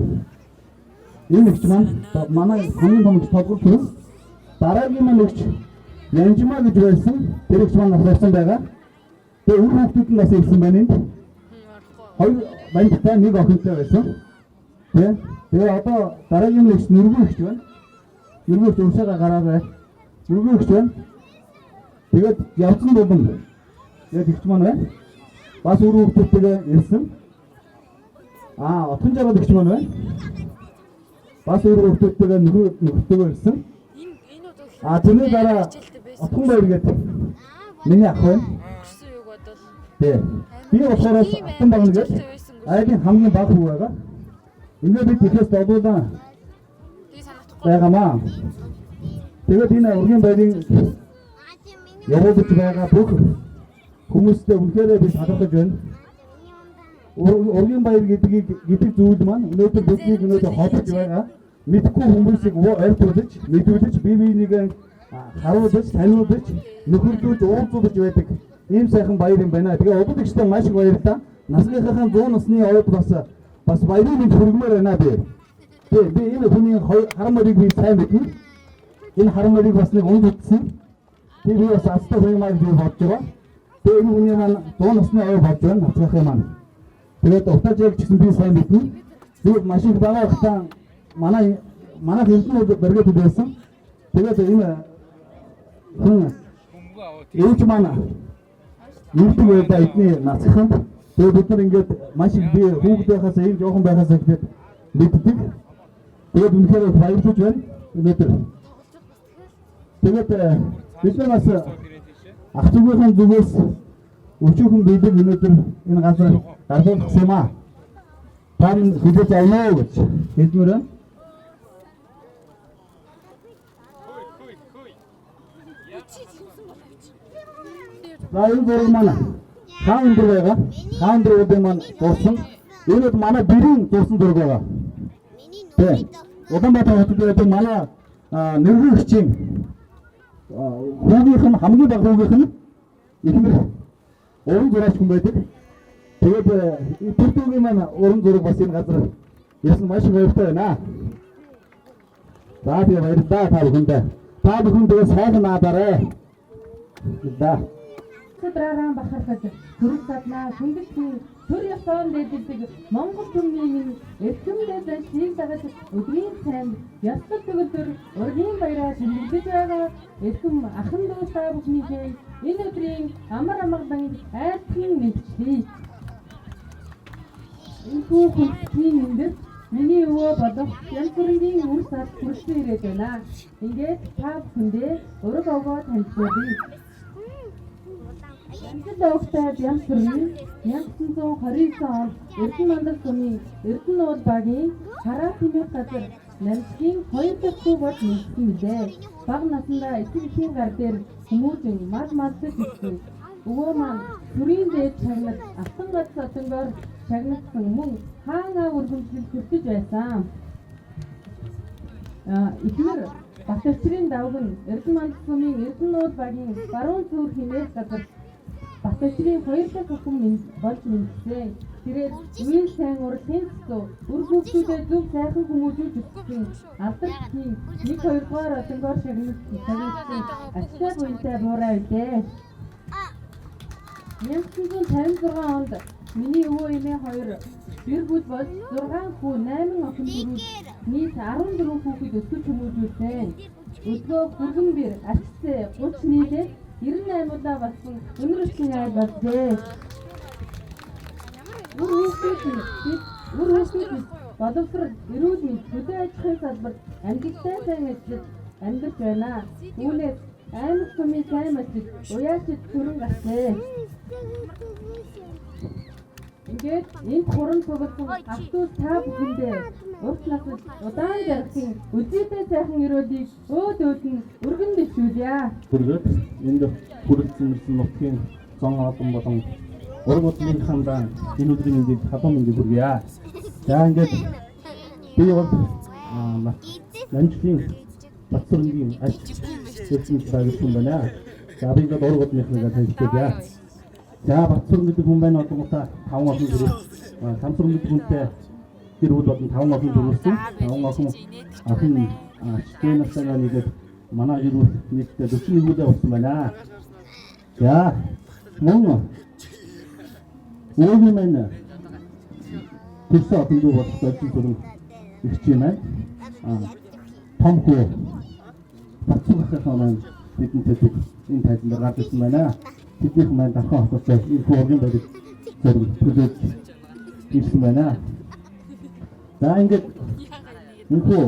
Энэ эгч маань манай хамгийн том эгч Толгор сүрэн. Дараагийн маань эгч Янжмаа гэж байсан. Тэр эгч маань нас барсан байгаа. Тэгээ үр хүүхдүүд нь бас ирсэн байна энд. Хоёр бандтай нэг охинтой байсан. Тэ. Тэгээ одоо дараагийн нэгч Нүргүү эгч байна. Нүргүү эгч уршаага гараад байна. Нүргүү эгч байна. Тэгээд явцсан дулан тэгээд эгч маань байна. Бас үр хүүхдүүдтэйгээ ирсэн. Аа, Отхон жаргал эгч маань байна. Бас үр хүүхдүүдтэйгээ нөхөртэйгээ ирсэн. Аа, тэрний дараа Отхон баяр гэдэг миний ах байна. Тэ. Би болохоор Алтан багна гэж айлын хамгийн бага хүү байгаа. Ингээд бид ихээс додуулан байгаамаа. Тэгээд энэ ургийн баярын явуулж байгаа бүх хүмүүстэй үнэхээр би талархаж байна. Ургийн баяр гэдгийг гэдэг зүйл маань өнөөдөр биднийг өнөөдөр холбож байгаа. Мэдхгүй хүмүүсийг ойртуулж, мэдүүлж, бие биенийг харуулж, таниулж, нөхөрлүүлж, уулзуулж байдаг ийм сайхан баяр юм байна. Тэгээ удад эгчтэй маш их баярлалаа. Насныхаа 100 насны ойд бас баярын мэнд хүргэмээр байна би. Тэгээ би энэ хүний харан морийг би сайн мэднэ. Энэ харан морийг бас нэг унд утсан. Тэгээ би бас азтай хүн юм аа гэж бодож байгаа. Тэгээ энэ хүний маань 100 насны ой болж байна. Насныхаа маань. Тэгээд утааж яг ч гэсэн би сайн мэднэ. Би маш их бага байхдаа манай эрдэнэ баригд байсан. Тэгээд энэ хүн ээж маань ирдэг байлаа эдний насханд. Тэгээд бид нар ингээд маш их би хүүхэд байхаас ийм жоохон байхаас эхлээд мэддэг. Тэгээд үнэхээр баярлаж байна өнөөдөр. Тэгээд бид нар бас ах зүгийнхээ зүгээс өчүүхэн биелэг өнөөдөр энэ газар гаргуулсан юм аа. Та нар хүлээж авна уу гэж хэлмээр байна. За энэ зураг маань хаан өндөр байгаа. Хаан өндөр маань зурсан. Энэ бол манай бэрийн зурсан зураг байгаа. Тэ. Улаанбаатар хотод байдаг манай нэргүй хчийн хүүгийнх нь хамгийн бага хүүгийнх нь эхнэр уран зураач хүн байдаг. Тэгээд тэр дүүгийн маань уран зураг бас энэ газар ирсэн маш их баяртай байна. За тэгээ баярлалаа та бүхэндээ. Та бүхэн тэгээ сайхан наадаарай. За. Судраараа бахархаж төрөл саднаа хүндэлтийн төр ёсоор дээдэлдэг Монгол түмний минь эрхэмдээ заншийг дагаж өдрийн цайнд ёслол төгөлдөр ургийн баяраа тэмдэглэж байгаа эрхэм ахан дүү та бүхнийхээ энэ өдрийн амар амгалан айлтгын мэдчлээ. Энэхүү хүндэлтийн өндөр миний өвөө болох Янзбүрэнгийн үр сад хүрсэн ирээд байна. Ингээд та бүхэндээ ураг овгоо танилцуулъя. Амжилт овогтой Бямсрын 1929 онд Эрдэнэ мандал сумын Эрдэнэ уул багийн Хараа тэмээх газар Намжгийн 2 дахь хүү болж мэдсэн билээ. Бага насндаа эцэг эхийн гар дээр хүмүүжин мал малдаж ирсэн. Өвөө маань төрийн дээд шагнал алтан гац одонгоор шагнагдсан мөн хаан аав өргөмжлөл хүртэж байсан. Эхнэр Батөвчрийн давг нь Эрдэнэ мандал сумын Эрдэнэ уул багийн баруун цөөр хэмээх газар Батөвчрийн 2 дахь охин болж мэдсэн. Тэрээр үеийн сайн урлагийн цэцүү үр хүүхдүүдэд зөв сайхан хүмүүжүүлж өсгсөн. Алдар цэцгийн 1 2 дугаар одонгоор шагнагдсан ачтай буянтай буурай билээ. 1956 онд миний өвөө эмээ хоёр гэр бүл болж 6 хүү 8 охин төрүүлж нийт 14 хүүхэд өсгөж хүмүүжүүлсэн. Өдгөө бүргэн бэр ачтай 30 нийлээд 98 удаа болсон өнөр өсгийн айл болжээ. Үр хүүхдүүд боловсрол, эрүүл мэнд, хөдөө аж ахуйн салбарт амжилттай сайн ажиллаж амьдарч байна. Үүнээс аймаг сумын сайн мачид уяачид төрөн гарчээ. Ингээд энд хуран цугласан ах дүү та бүхэндээ урт насалж удаан жаргахын өдийтэй сайхан өрөөлийг өөд өөд нь өргөн дэвшүүлье. Хүргээд энд хүрэлцэн ирсэн нутгийн зон олон болон ураг удмын хандаа энэ өдрийн мэндийг халуун мэндийг хүргье. За ингээд би бол Намжлын Батсүрэнгийн аж эрдэмт байгуулсан байна. За би ингээд ураг удмынхныг танилцуулъя. За Батсүрэн гэдэг хүн байна одоогоос 5 охин төрөв. Самсүрэн гэдэг хүнтэй гэр бүл болон 5 охин төрүүлсэн. 5 охин охин ачтай настай нэгэд манай гэр бүл нийтдээ 41 хүлээ болсон байна. За мөн өвгийн маань төрсөн охин дүү болох дожин төрөн ихч юм байна. Том хүү Батсүр ахынхаа маань бидэнтэй зүг энэ тайлан дээр гарч ирсэн байна. Тэднийх маань дархан хотоос энэ хүү ургийн баярыг зориулж төлөөж ирсэн байна. За ингээд энэ хүү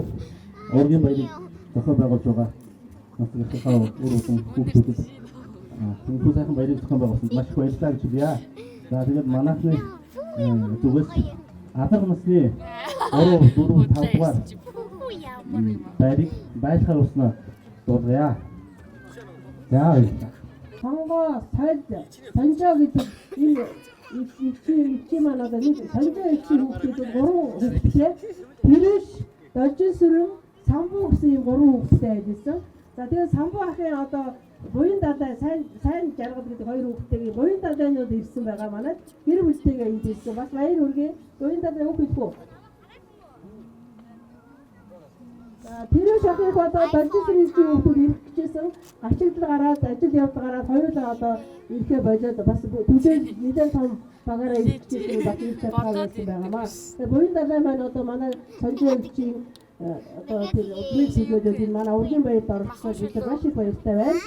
ургийн баярыг зохион байгуулж байгаа нутгийнхаа үр удам хүүхдүүдэд энэ хүү сайхан баярыг зохион байгуулсанд маш их баярлалаа гэж хэлье. За тэгээд манайхны зүгээс алга насны 3 4 5 дугаар байрыг байлахаар уснаа дуулгая. За баярлалаа. Сонгоо, соль, сонжоо гэдэг энэ эгчийн маань одоо нэг сонжоо эгчийн хүүхдүүд 3 хүүхэдтэй. Тэрээс Дожин сүрэн, Самбуу гэсэн ийм 3 хүүхэдтэй ажилласан. За тэгээд Самбуу ахын одоо буян далай сайн жаргал гэдэг 2 хүүхэдтэйгээ буян далайнууд ирсэн байгаа манай гэр бүлтэйгээ энд ирсэн. Бас баяр хүргэе. Буян далай үг хэлэх үү? Тэр шахыг одоо Дожин сүрэн эгчийн хүүхдүүд ирэх гэжсэн. Гачигдал гараад ажил явдал гараад хоёулаа одоо ирэхээ болоод бас төлөө нэлээд том багаараа ирэх гэжсэн бас ирэх чадхаа байсан байгаамаа. Тэгээ буян далай маань одоо манай сонжоо эгчийн одоо тэр удмыг төлөөлөөд энэ манай ургийн баярт оролцсон бид нар маш их баяртай байна.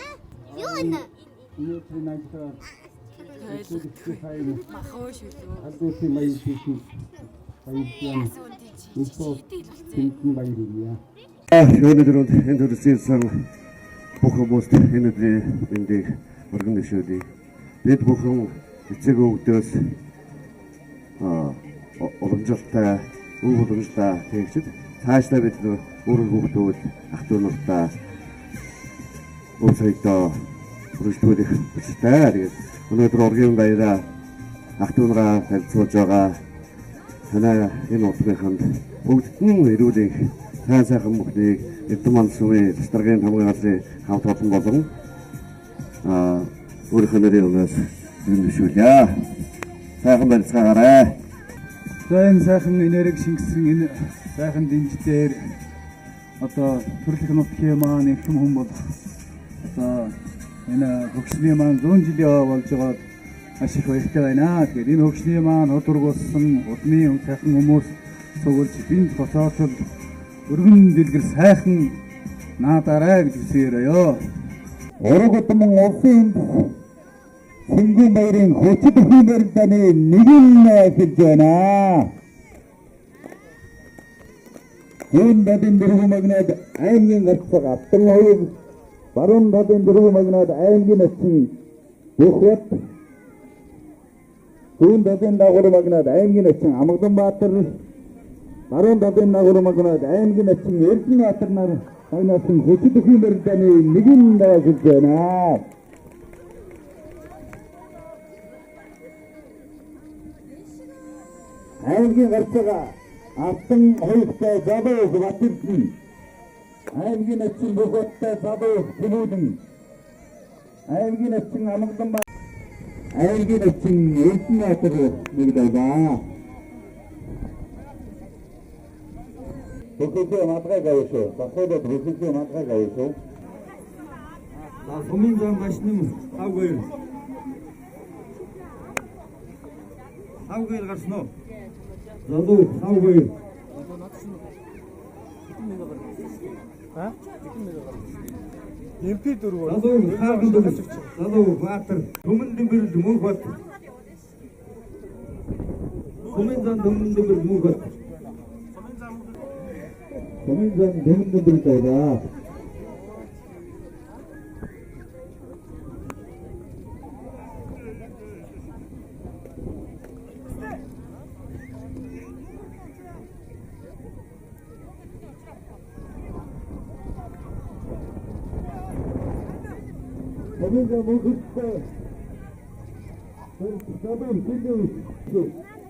Өнөөдрийн ажиллагаа албан баяр баярлалаа. Тэмдэн баяр хүргье. Өнөөдөр энд хүрэлцэн ирсэн бүх хүмүүст энэ өдрийн мэндийг өргөн дэвшүүлье. Бид бүхэн эцэг өвгдөөс уламжлалтай, өв уламжлалтай тэгчд цаашдаа бид үр хүүхдүүд ах дүү нартаа өв соёлдоо хүргэлтгүүлэх хүчтэй. Тэгээд өнөөдөр ургийн баяраа ах дүү нараа танилцуулж байгаа танай энэ удмынханд бүгдд нь эрүүл энх сайн сайхан бүхнийг Эрдэнэ сумын засаг даргын тамгын газрын хамт олон болон өөрийнхөө нэрийн өмнөөс зөвшөөрүүлье. Сайхан барилцгаагаарай. За энэ сайхан энерги шингэсэн энэ сайхан дэмждээр одоо төрөлх нутгийн маань эрхэм хүн болох одоо энэ хөгшний маань 100 жилийн болж байгаад маш их баяртай байна. Тэгэхээр энэ хөгшний маань хот ургуулсан удмын сайхан хүмүүс цуглаж бинд гоцоотлол өргөн дэлгэр сайхан наадаарай гэж хүсээрэй. Ураг удман улсын цэнгүүн баярын хүчит өхөн барилдааны нэгэн эхэлж байна. Зүүн талын дөрвөн магнаад аймгийн гарцаг Алтан хоёр, баруун талын дөрвөн магнаад аймгийн очин Бөхбат, зүүн талын дагуур магнаад аймгийн очин Амгаланбаатар, баруун талын дагуур магнаад аймгийн очин Эрдэнэбаатар нар хойноос хүчит өхөн барилдааны нэгэн эхэлж байна. Аймгийн гарцаг Алтан хоёртой залуу Батэрдэн, аймгийн очин Бөхбаттай залуу Тэмүүлэн, аймгийн очин Амгаланбаатар, аймгийн очин Эрдэнэбаатар нэг дайгаа. Хөхөдөө мадгай гавшoo. Бахуудад хөхөдөө мадгай гавшoo. За сумын зам башнын хав хоёр. Хав хоёр гарсан уу? Залуу хав хоёр. А? MP4. Залуу хаахан дөрв. Залуу Баатар. Түмэн дэмбэрэл Мөнхбат. Түмэн зам түмэн дэмбэрэл Мөнхбат. Түмэн зам түмэн дэмбэрэл дайгаа. Түмэн зам Мөнхбаттай. Залуу тэндээ.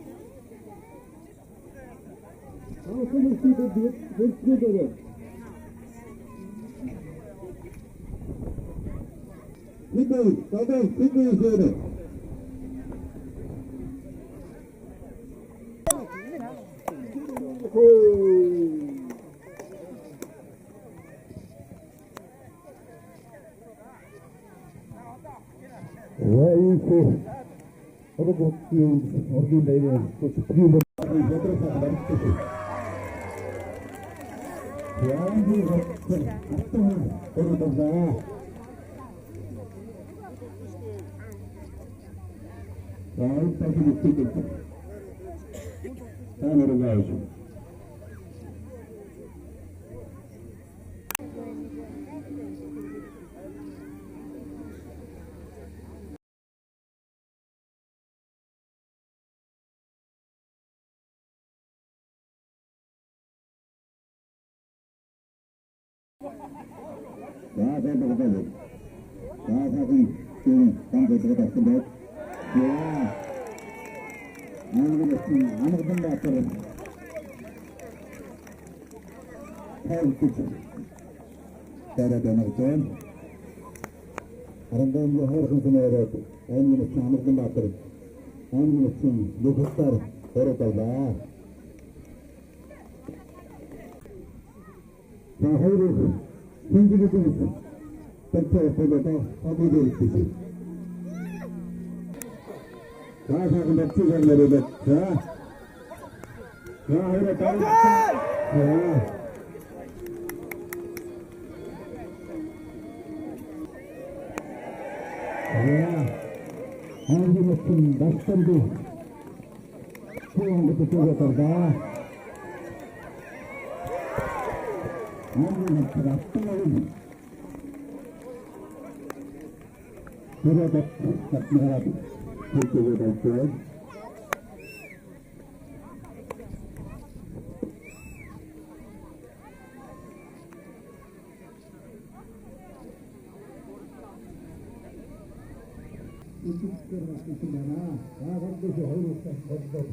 Үзэгчдээр гарсан байна. За бодлоо хоёр удаа бодлоо.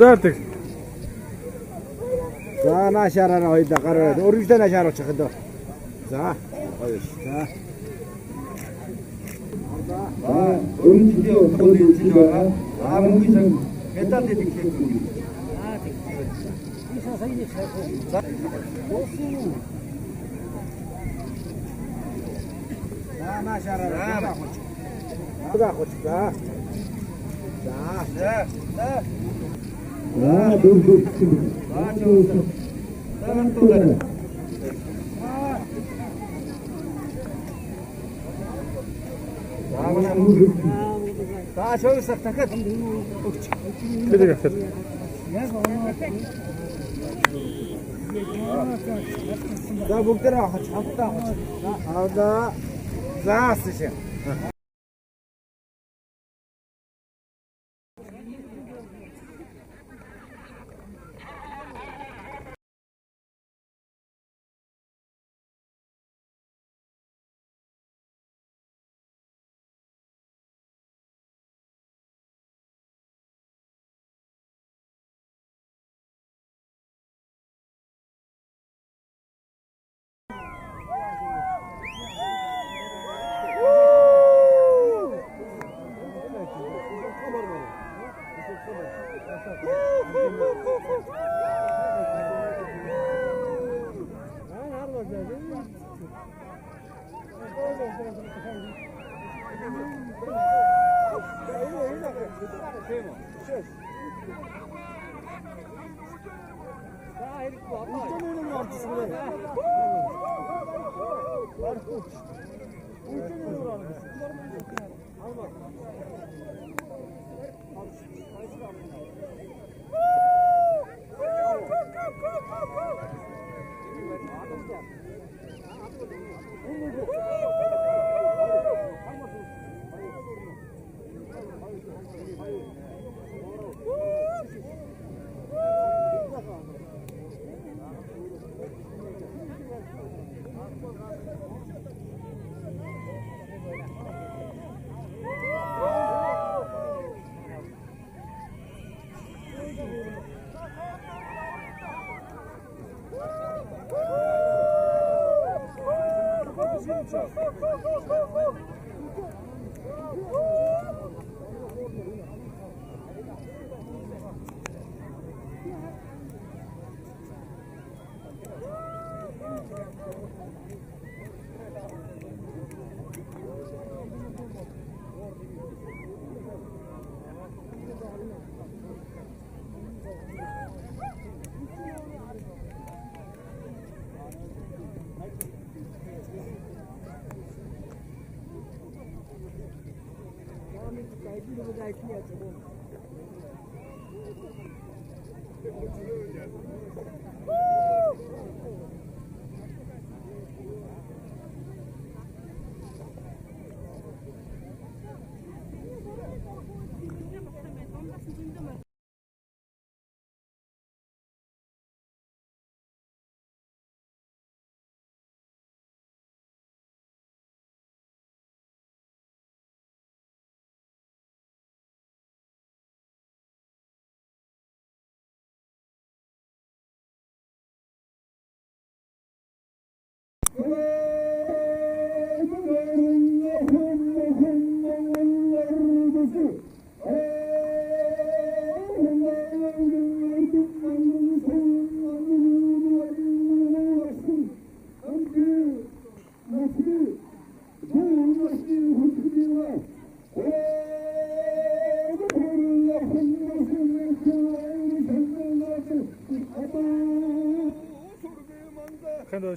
За тэг. За наашаараа хоёлаа гараад өргөлдөө наашааруулчих юм дөө. За хоёр. За. Өргөжлийн утганд эзэлж байгаа. За мөнгөний сан медаль гэдэг хэлсэн үг. За наашаараа авах. За. За. За. За. За дөрөв. За чөөс. За хантуулаа. За чөөс дахиад өгч. Тэр ахад. За бүгдээрээ авах, хамтдаа авах. За авлаа. За асууш.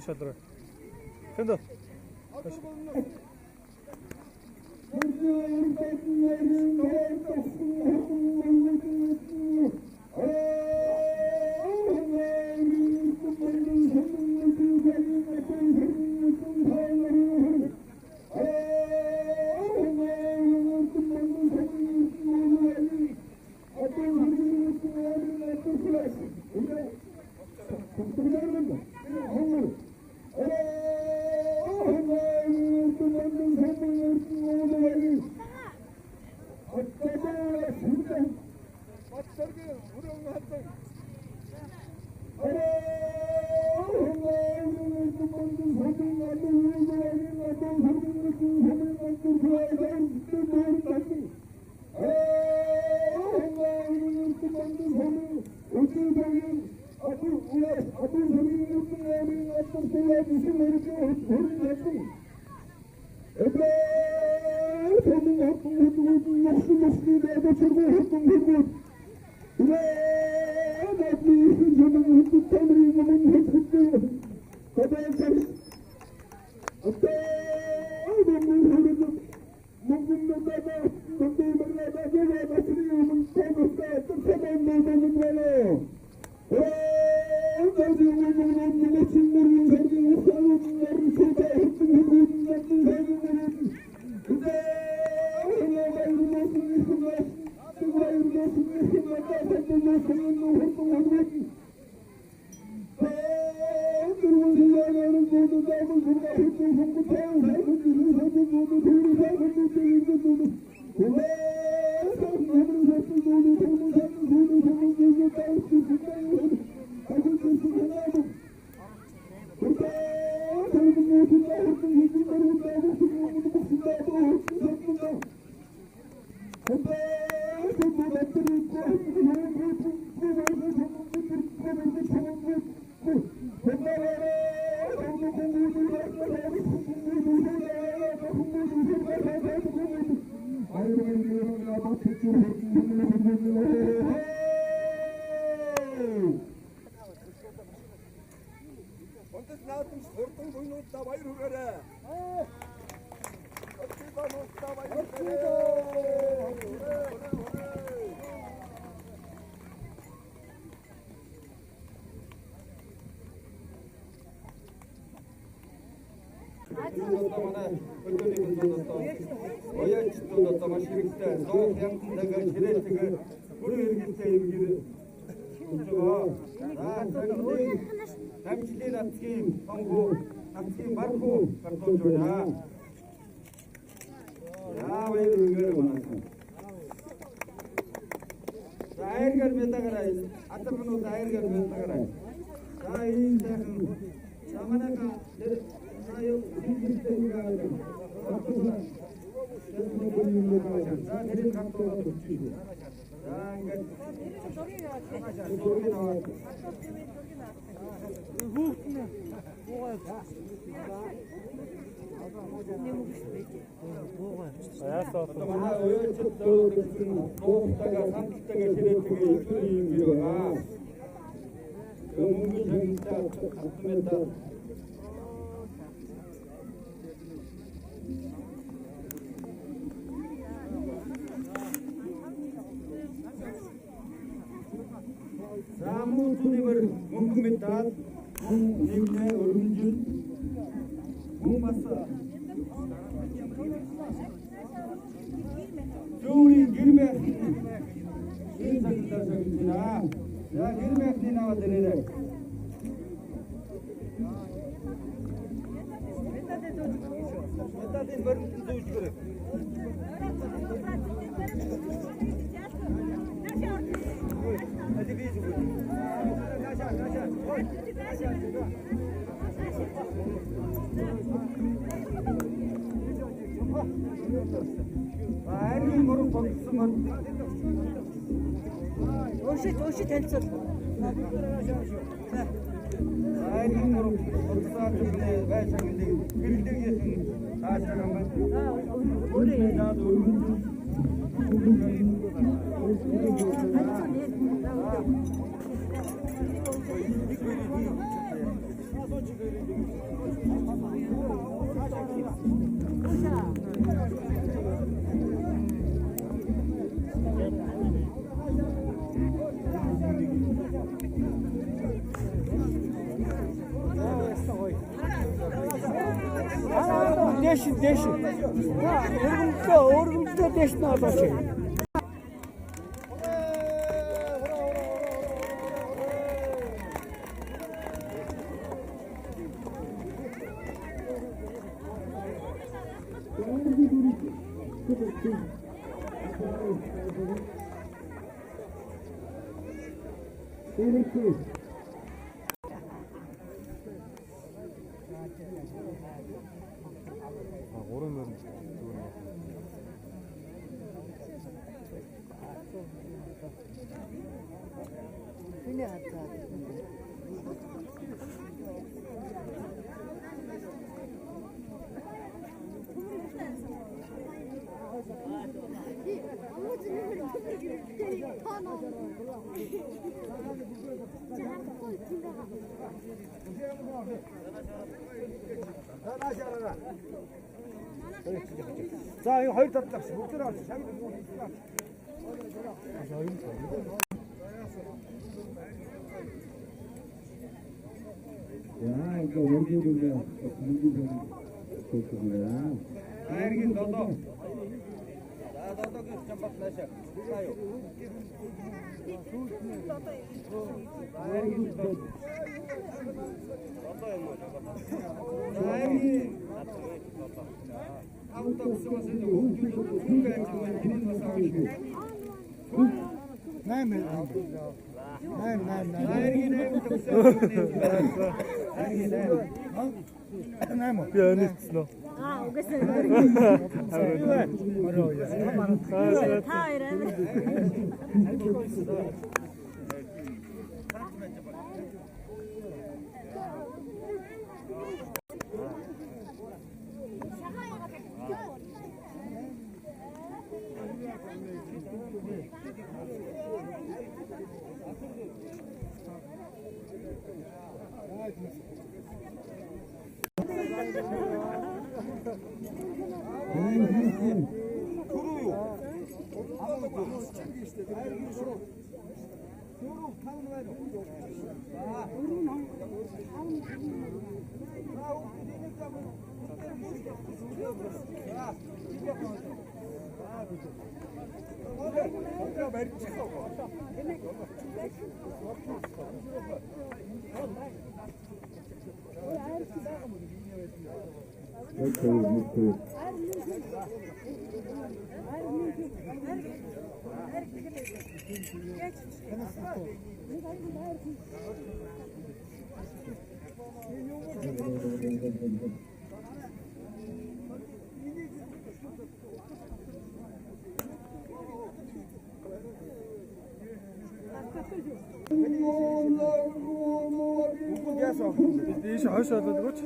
Шалруу шалруу. Тэнд. Дээш дээш. Өргөмжлөө дээш нь олооч. За энэ хоёр дадлаа. Бүгд авч. Яа, ингээ өргөдөлөө мөнгө төлөх. Айргийн додоо. За додоогийн чамбат наашаа. За юу. Айргийн додоо. Додоо юм уу? Айргийн додоо. Авто гэсэн хүүхдүүд энэ бас авах. 8 8 8 8. Айргийн 8 төгсөн. Айргийн 8. 8. Би өнөөцсөн үү? Аа, угаасаа. Та хоёр амар. Дээш хойш болоод өгөөч.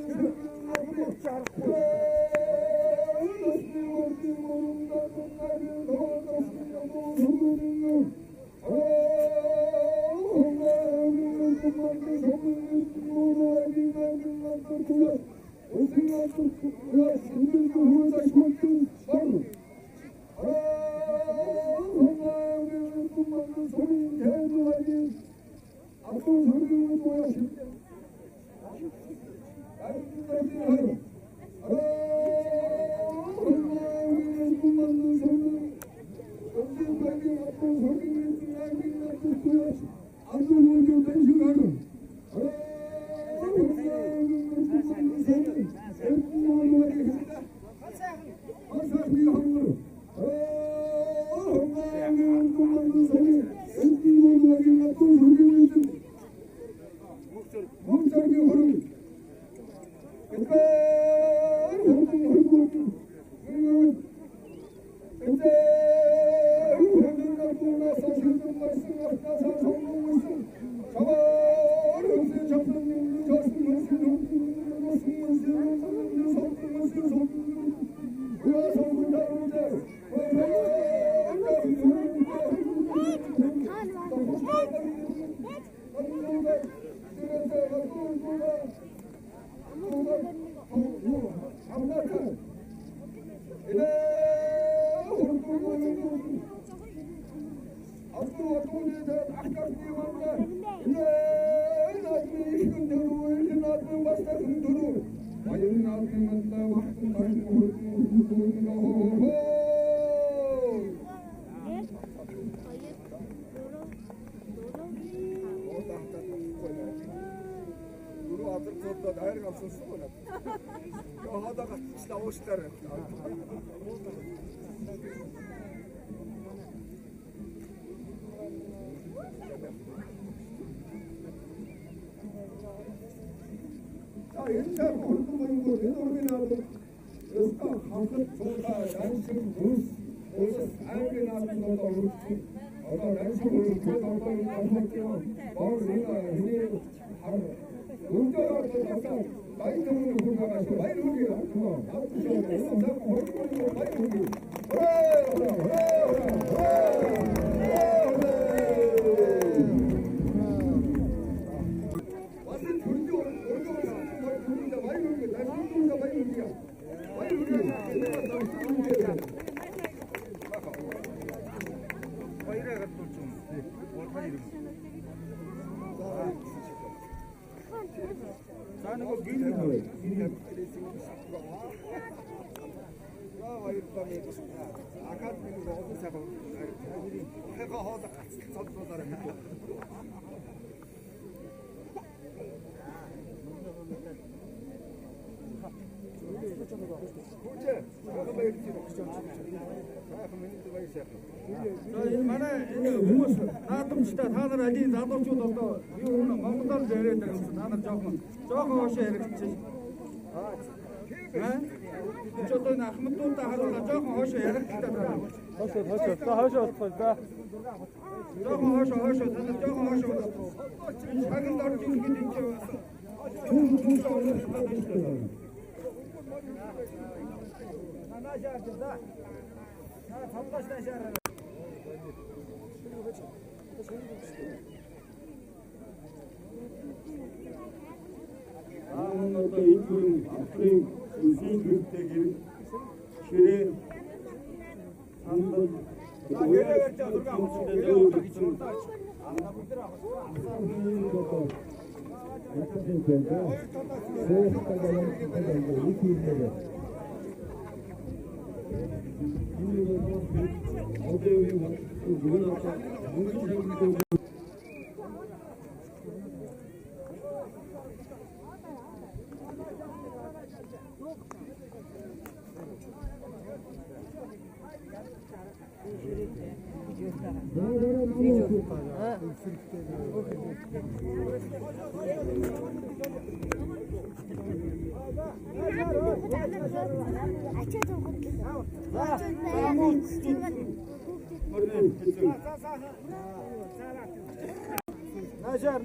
Thank you.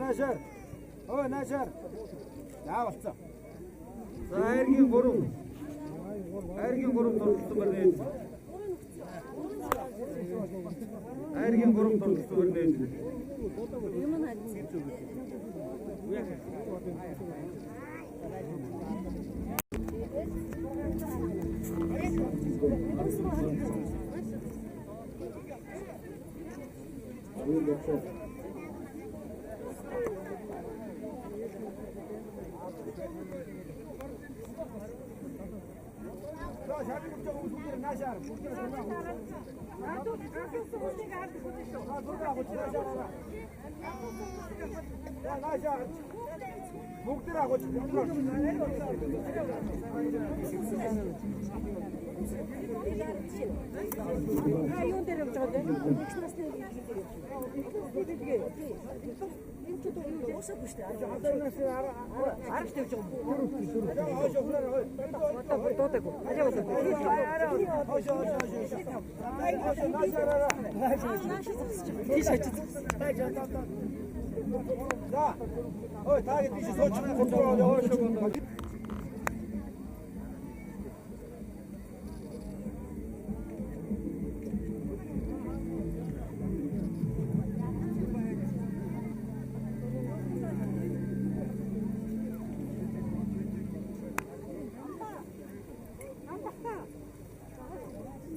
Наашаар. Ой, наашаар. Яа болцоо. За айргийн 3. Айргийн 3 дурлалсан байна. Айргийн 3 дурлалсан байна.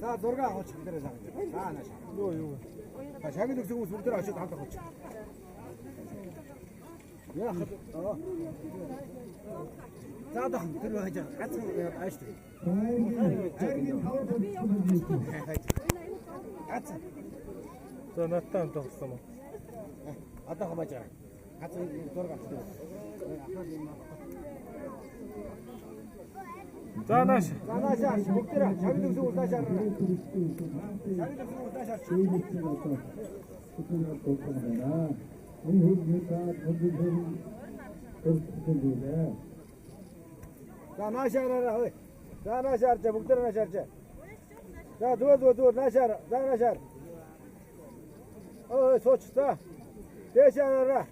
За зураг авах дээрээ сагж. За нааш. Юу юу. Шагнал өгсөн хүмүүс бүгдээр очиж хамт авах. Яах вэ? За дах тэр байж ганцхан ааш тэр. Ганцхан. За надтай хамт авсан юм. Одоо хамааж байгаа. Ганцхан зураг авчихсан. За нааш. За нааш бүгдээрээ шагнал өгсөн хүмүүс нааш хараа. Шагнал өгсөн хүмүүс нааш харчих. За нааш хараа хөөе. За нааш харж бүгдээрээ нааш харж. За зүгээр зүгээр зүгээр нааш хар. За нааш хар. Ой сууч за. Дээш хараа.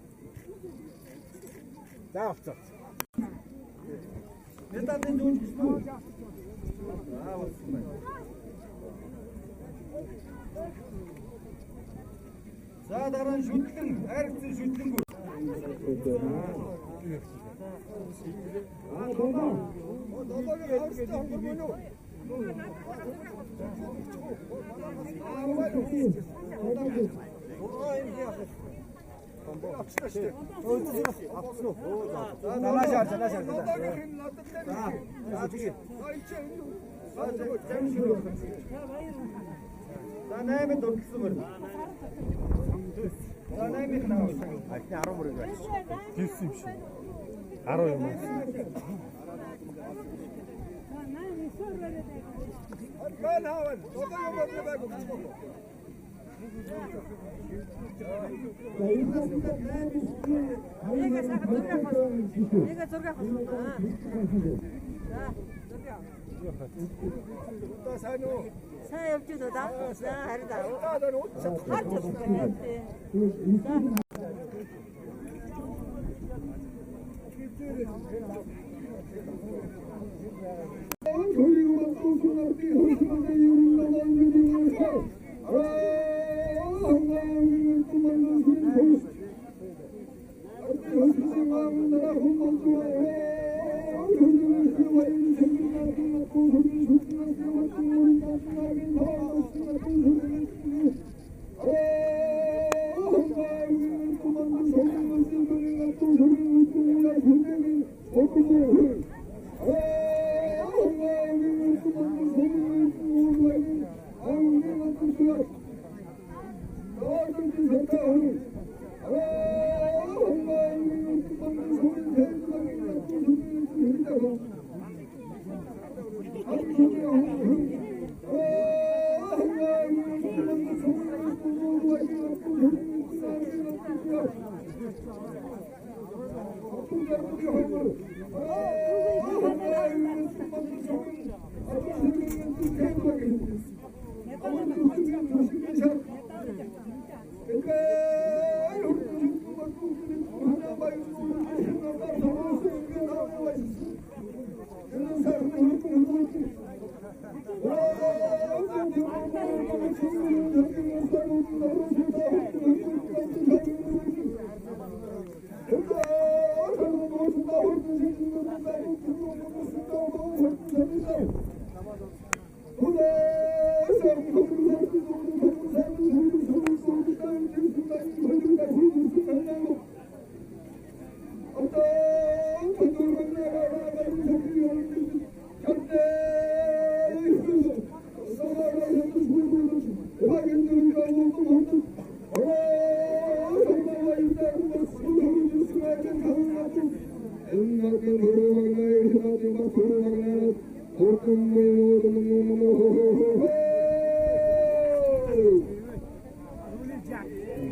За авцаа. Металын дүүж гэсэн үү? Аа болсон байна. За дараа нь шүтлэн, хайрцан шүтлэнгүү. Аа долоо. Долоогийн хайрцан хонгор мөн үү? Аа авчихсан шүү дээ. Авчихсан уу? За нааш харж, нааш харж. За тэгээ. За 8-д дурдсан мөр. За 8-ыг нь авсан. Ахны 10 мөрийг байна. Гэрсэн юм шиг. 10 юм уу? Бан хаавал. Одоо юм байг өгчихөө. Нэг зураг авах. За зураг. Одоо сайн уу? Сайн явж байна уу да? За харин да. Харж байна.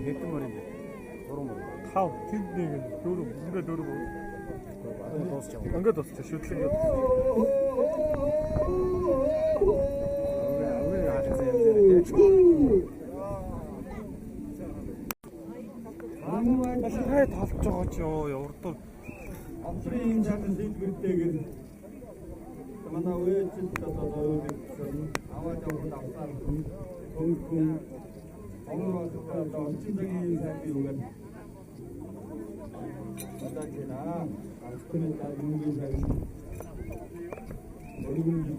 Хэдэн мөр юм бэ? 3 мөр. 5, тэнд нэг нь 4, ингээд 4. Ингээд дуусчих. Ингээд дуусчих. Шүтлэн ингээд дуусчих. Хай толж байгаа ч ёо урдуур. Оврын чадал дэлгэртэйгээр манай үеэчил одоо аваад явах авсаар хөнгөн омор одоо орчин цагийн сайн юугаар одоо тийм аргагүй та юугийн сайн өргөн за.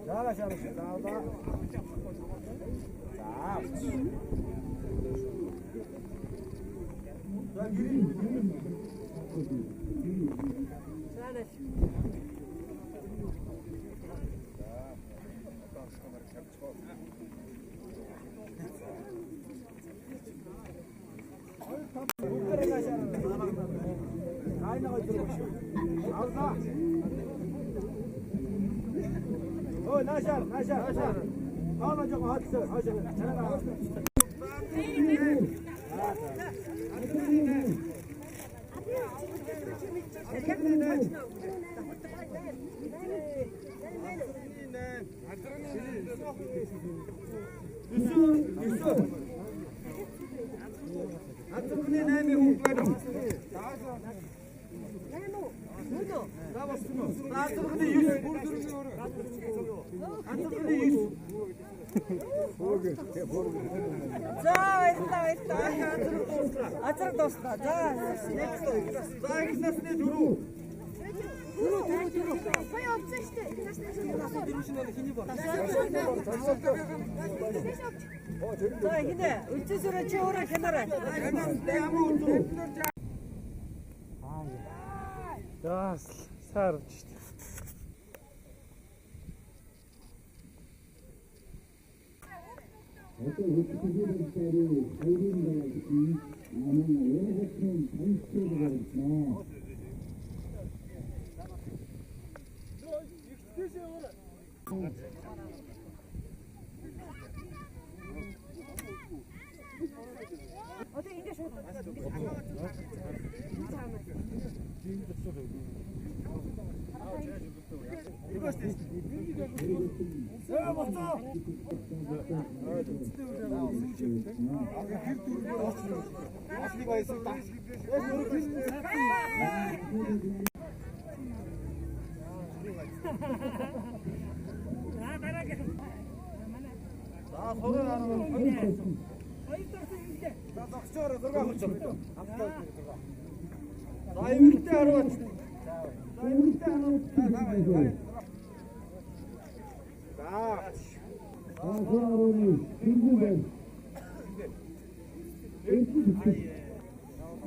За. За гэрээ. Наашаар. Тооноо жоохон хотлоо. Хойш. Азарны 8 хүүхэд байна. За болсон уу? Азарны 9 бүр дөрвний өөр. Азарны 9. За баярлалаа. Азар дууслаа. За next. За их насны дөрөв. Дөрөв. Баяа олцсон шүү дээ. За хинэ үлзээсөрөө чи өөрөө хянаарай. Яас саарч шүү дээ. Одоо хөтөлбөрийн хоёрын байгууллагын намын өөрөөр танилцуулга гаргана. Одоо ингэ шууд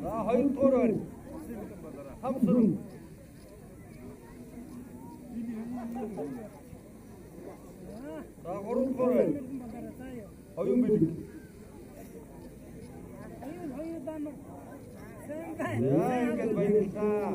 За хоёрдугаар байр. Хам сөрөг. За гуравдугаар байр. Оюун бэлэг. Оюун хоёр дамар. Сайн байна. За ингээд баярлалаа.